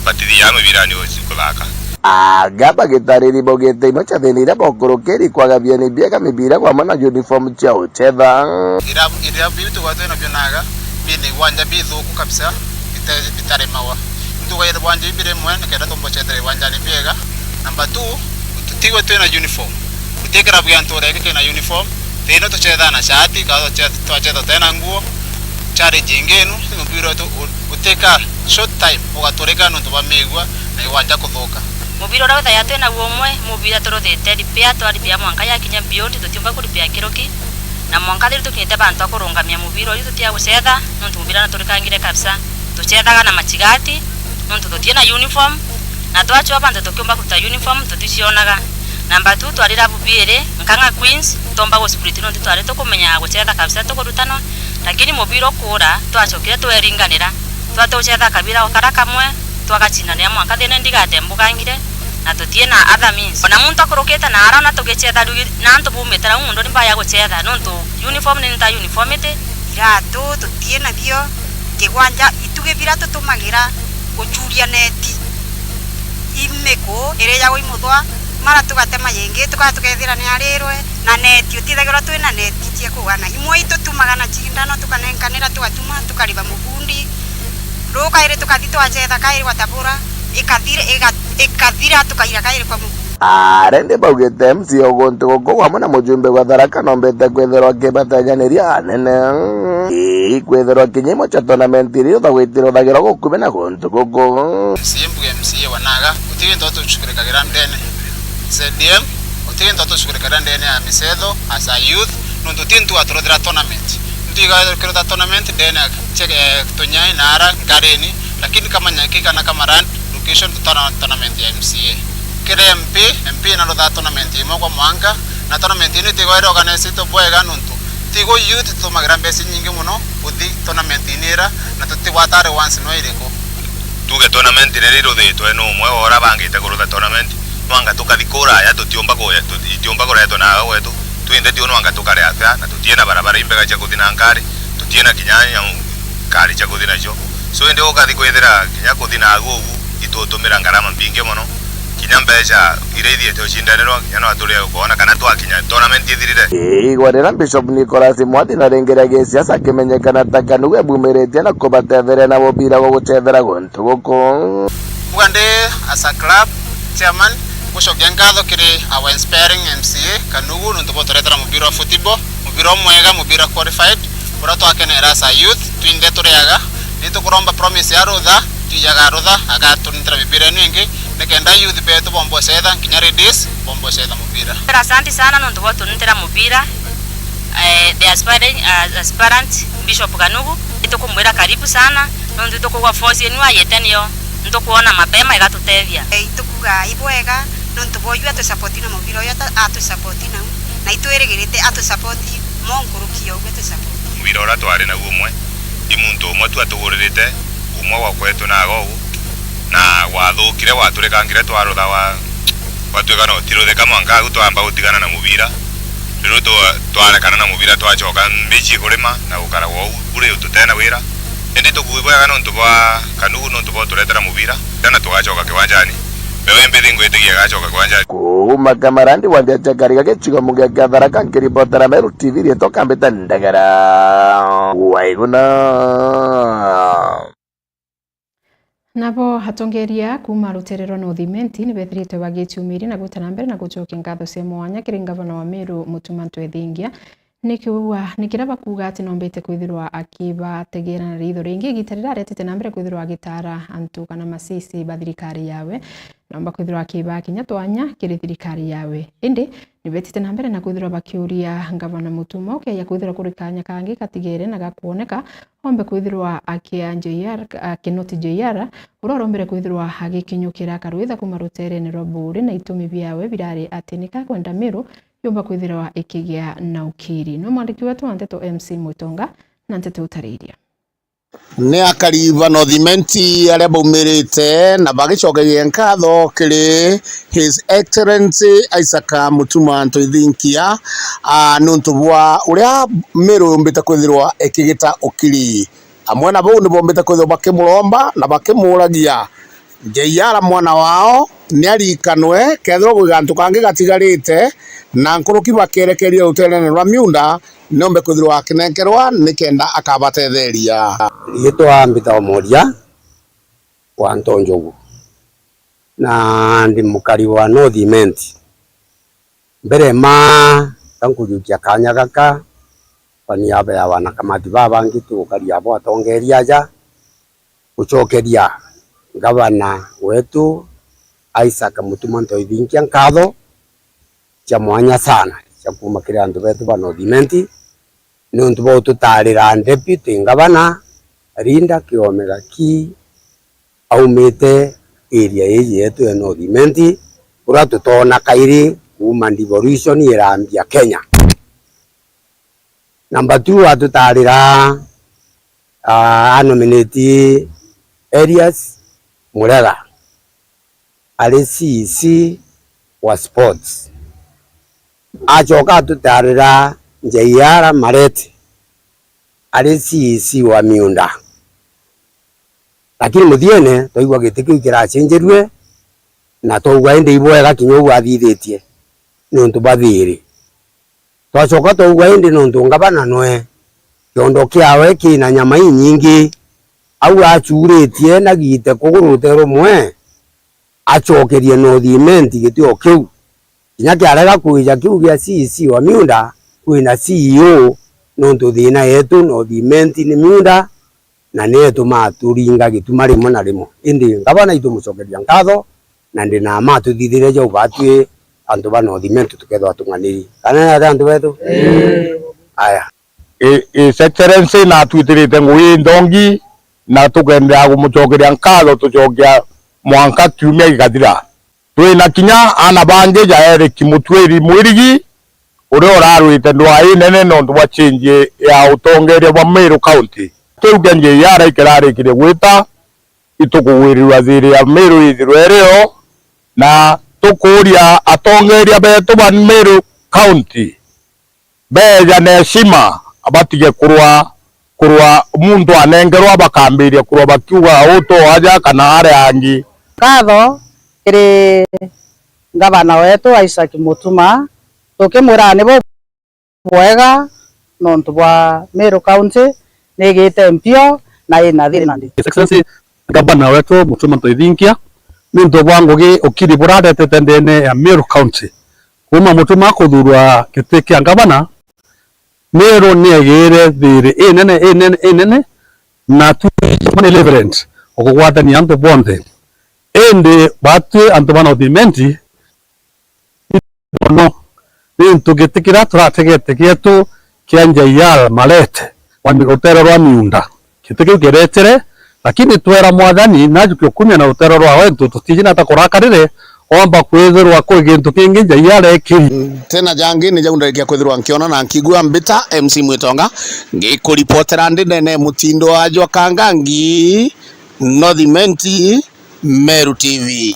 batithiaga mibirani uci kuthaka. Aga bagitariri baugite imwe cia thina iria bokurukiri kwaga bieni biega, mibira gwamwe na uniform cia gucetha. Irabu, irabu biu tugwa twina bio naga, bina iwanja bithuku kabisa, bita-, bitaremawa. Ntugaire iwanja ibi rimwe nikenda tumbucethera iwanjani biega. Number two, tutigwe twina uniform. Guti kirabu gia ntura iki kina uniform. Thina tucethaa na shati, kana tuche-, twacetha tutena nguo. Challenge ingi inu, ni mubira wetu u-, utika short time ugaturika nontu bwa miigua na iwanja kuthuka. Mubira uria withagia twina guo umwe, mubira turuthite repair, twa repair mwanka yakinya beyond, tutiumba ku repair nkiruki. Na mwanka thiru tukinyite bantu a kurungamia mubira uyu tutiga gucetha, nontu mubira nuturikangire kabisa. Tucethaga na machigati, nontu tutina uniform, na twachwa bantu tukiumba kuruta uniform, tuticionaga. Number two, twari rabu biiri, Nkang'a Queens, tomba gusplit nontu twari tukumenya gucetha kabisa tukurutanwa, lakini mubira ukuura, twachokire tweringanira, twatucetha kabira o kara kamwe, twagacindanira mwanka thina ndigatembugangire, na tutina other means. Ona muntu akurukite na arona tugicetha rugi, na antu bumite nau muunduni mbaya gucetha, nontu uniform ni nta uniformity. Iratu tutina bio, kigwanja itugi bira tutumagira guchuria neti. Imiku irijagwa imuthwa, mara tugatema yingi, tukaa tukethira ni arirwe, na neti, utithagirwa twina neti cia kugana. Imwe itutumaga na cindano, tukanenkanira, tugatuma, tukariba mubundi. Ruu kairi tukathi twacetha kairi gwatabura, ikathira, iga-, ikathira, tukaira kairi kwa mubundi. Arendi baugite M C A o guntu guku gwamwe na mujumbe gwa Tharaka nombete kwithirwa akibatejaniria anene. Ii kwithirwa kinya imwe cia tournament iria ithagwitire uthagirwa gukuvi na guntu guku. M C A mbuge M C A wanaga, guti gintu tucukurikagira ndene. Z D M, guti gintu tucukurikagira ndene ya micetho as a youth, nontu ti ntu aturuthira tournament. Ntu iga kirutha tournament ndene ya che-, eh, tunyai na ara nkarini, lakini kamanyaki kana kamarand location tutana tournament ya M C A. Kiri M P, M P naruthaa tournament imwe kwa mwanka, na tournament ino itigwa iri organized bwega nontu tigo youth tutumagira mbeca inyingi mono guthi tournament ini ira, na tutigwata rewards no iriku. Tuge tournament riria iruthitwe ni umwe wa uria bangite kurutha tournament, nwanga tukathi kuraya, tutiumba ku-, tu-, itiumba kuretwa na aga gwetu, twinthe tiu nwanga tukare afia, na tutiena barabara imbega cia kuthi na nkari, tutiena kinya nyamu-, ngari cia kuthi nacio. So indi ukathi kwithira kinya kuthi na agu ugu itutumira ngarama mbingi mono, kinya mbeca iria ithiite ucindanirwa, kinya no aturie ukoona kana twakinya tournament ithirire. Igwa riria Bishop Nicholas Mwathi na ringi ria gisiasa akimenyekana ta Kanugu ebumiritie na kubatetheria na mubira gwa gucethera guntu guku. Mbuga ndi as a club chairman, gucokia nkatho kiri our inspiring M C A Kanugu nontu bwa uturetera mubira wa football, mubira umwega, mubira qualified, uria twakenera as a youth, twinthe turiaga. Ni tukuromba promise ya rutha, twijaga rutha, agatunintira mibira ino ingi, nikenda youth betu bomba ucetha, nginya ladies bomba ucetha mubira. Asante sana nontu bwa utunintira mubira. Eh, the aspirant, uh, aspirant Bishop Kanugu, itukumwira karibu sana, nontu itukugwa force yenu ayete niyo ntukwona mapema igatutethia. Eh, itukuga ibwega, nontu bwa uyu atusapoti na mubira uyu ata-, atusapoti nau, na itwirigirite atusapoti mo nkuruki ya uguo atusapoti. Mubira uria twari nau umwe, i muntu umwe tu atuguririte, umwe gwa kwetu na agogu, na gwathukire, gwaturikangire, twarutha wa-, gwatuika no utiruthika mwanka agu twamba gutigana na mubira. Riu twa-, twarekana na mubira, twacoka mbichi kurima na gukara wou buri tutena wira. Indi tukuigua wega nontu bwa Kanugu, nontu bwa uturetera mubira, na tugacoka kiwanjani. Ndewe mbithi ngwitikia gacoka kwanja. Kuuma Kamarandi wambia Chakari gagicigo mugia kia Tharaka, nkiribotera Meru T V rietwa Kambita Ndagara. Waiguna. Nabo atongeria kuuma rutere rwa North Imenti ni bethiritwe bagiciumiria na gwita na mbere na gucokia nkatho cia mwanya kiri ngavana wa Meru Mutuma Ntwethingia, ni kiuga ni kiria bakuuga ati noombite kwithirwa akibategeera na riitho ringi igita riria aretete na mbere kwithirwa agitaara antu kana masisi ba thirikari yawe. Noomba kwithirwa akibaa kinya twanya kiri thirikari yawe. Indi ni betite na mbere na kwithirwa bakiuria ngavana Mutuma ukeeja kwithirwa kuri kaanya kangi gatigere na gakwoneka, ombe kwithirwa akia J R, akinoti J R, uria urombere kwithirwa agikinyukira akarwitha kuuma ruteerene rwa Buuri na itumi biawe birari ati ni kakwenda Meru yumba kwithirwa ikigia na ukiri. Ni mwandiki wetu wa nteto M C Mwitonga na nteto utariiria. Ni akari ba North Imenti aria baumirite na bagicokeria nkatho kiri His Excellency Isaac Mutuma Ntoithinkia, a, niuntu bwa uria Meru yumbite kwithirwa ikigita ukiri. Amwe na bau ni bombite kwithirwa bakimuromba na bakimuuragia. J R mwana wao ni arikanwe, kethirwa gwi gantu kangi gatigarite, na nkuruki bakerekeria ruteerene rwa miunda, niombe kwithirwa akinenkerwa nikenda akabatetheria. Riitwa mbitagwa Moria wa Ntonjogu, na ndi mukari wa North Imenti. Mbere ma, ka nkujukia kaanya gaka, kwa niaba ya wanakamati babangi tugukaria abo atongeria aja, gucokeria ngavana wetu Isaac Mutuma Ntoithinkia nkatho cia mwanya sana cia kuuma kiri antu betu ba North Imenti, niuntu bwa gututaarira deputy ngavana Linda Kiome Gaki aumite area iji yetu ya North Imenti, uria tutoona kairi kuuma devolution irambia Kenya. Number two, atutaarira, ah, anominate Elias Murega ari C E C wa sports. Acoka atutaarira J R Marete ari C E C wa miunda. Lakini muthiene twaigua giti kiu kiracenjerue, na twaigua indi ibwega kinya uu athithitie niuntu bwa thiiri. Twacoka twaigua indi niuntu ngavana nwe kiondo kiawe kina nyama inyingi, au acuuritie na giite kuguru rute rumwe, acokerie North Imenti gitio kiu. Kinya kiarega kwija kiu gia C E C wa miunda, kwina C E O, niuntu thiina yetu North Imenti ni miunda, na niyo itumaa turinga gituma rimwe na rimwe. Indi ngavana itumucokeria nkatho, na ndi na ma atuthithirie jau batwi antu ba North Imenti tukethirwa tung'aniri. Kana ni atia antu betu? Aya. I-, His Excellency natwitirite ngugi inthongi, na tukenderea kumucokeria nkatho tucokia mwanka kiumia gikathira. Twina kinya aana bangi ja Eric Mutwiri Mwirigi, uria urarwite ndwaa inene nontu bwa change ya utongeria bwa Meru County. Kiu kia J R ikirarikirie gwita, itukugwirirua thiiri ya Meru ithirwe irio, na tukuuria atongeria betu ba Meru County beeja na heshima, batige kurwa, kurwa muntu anengerwa, bakambiria kurwa bakiuga, "Utu aja kana aria angi." Nkatho kiri ngavana wetu Isaac Mutuma, tukimwira ni bubwega nontu bwa Meru County ni igite mpio na ina thina. His Excellency Gavana wetu Mutuma Ntoithinkia, niuntu bwa ngugi ukiri buraretete ndene ya Meru County. Kuuma Mutuma kuthurwa giti kia ngavana, Meru ni egiire thiiri inene, inene, inene, na twiji ni relevant o kugwatania antu bonthe. Indi batwi antu ba North Imenti, mono, niuntu giti kiria turategete gietu kia J R Marete wa mi-, rutere rwa miunda. Giti kiu kiretere, lakini twera Mwathani najukie kumia na rutere rwawe, niuntu tutiji na ta kurakarire, omba kwithirwa kwi gintu kingi J R ekiri. Tena jangi ni jau ndarikia kwithirwa nkiona na nkigua mbita M C Mwitonga, ngikuripotera ndi ndene mutindo wa jwa Kangangi, North Imenti, Meru T V.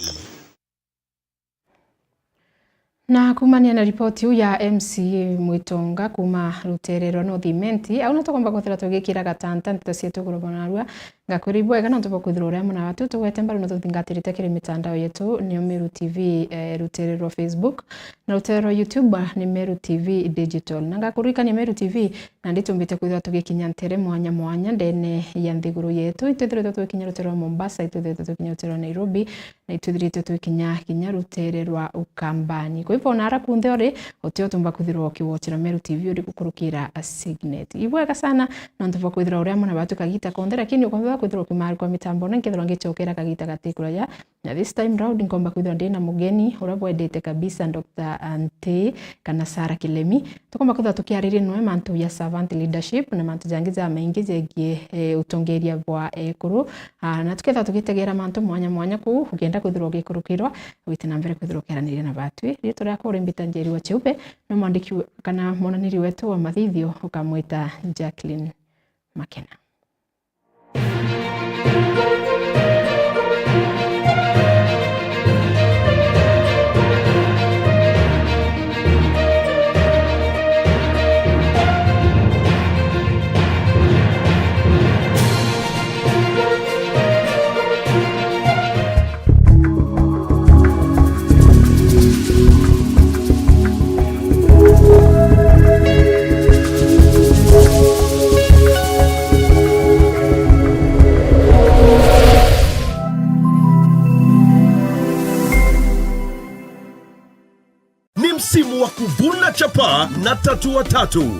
Na kuumania na ripoti iu ya M C A Mwitonga kuuma rutere rwa North Imenti, au nio tukomba kwithira tugikira gatanta nteto cietu iguru bwa narua. Ngakwira ibwega nontu bwa kwithirwa uri amwe na watu, tugwete mbaru na tuthingatirite kiri mitandao yetu, niyo Meru T V, eh, rutere rwa Facebook, na rutere rwa YouTube, ni Meru T V Digital. Na ngakuririkania Meru T V, nandi tumbite kwithirwa tugikinya ntere mwanya mwanya ndene ya nthiguru yetu. Itwithiritwe tugikinya rutere rwa Mombasa, itwithiritwe tugikinya rutere rwa Nairobi, na itwithiritwe twikinya kinya rutere rwa Ukambani. Kwa hivyo, nara kunthe uri, uti utumba kwithirwa ukiwatchira Meru T V uri gukurukira a Signet. Ibwega sana, nontu bwa kwithirwa uri amwe na batu kagita konthe, lakini ukomba kwithirwa ukimarikwa mitambo, na nkethirwa ngichokera kagita gati kuraya. Na this time round, nkomba kwithirwa ndina mugeni, uria bwendete kabisa, Doctor Ante, kana Sarah Kilemi. Tukomba kwithirwa tukiariria noe mantu ya servant leadership na mantu jangi jamaingi jegie, eh, utongeria bwa ekuru. Ah, na tukethirwa tugitegera mantu mwanya mwanya kuu, ukienda kwithirwa ugikurukirwa, wite na mbere kwithirwa ukiaraniria na batwi. Riitwa riakwa uri mbita Njeri wa Cheupe, no mwandiki we-, kana mwonaniri wetu wa mathithio ukamwita Jacqueline Makena. Ni msimu wa kuvuna chapa na tatu wa tatu.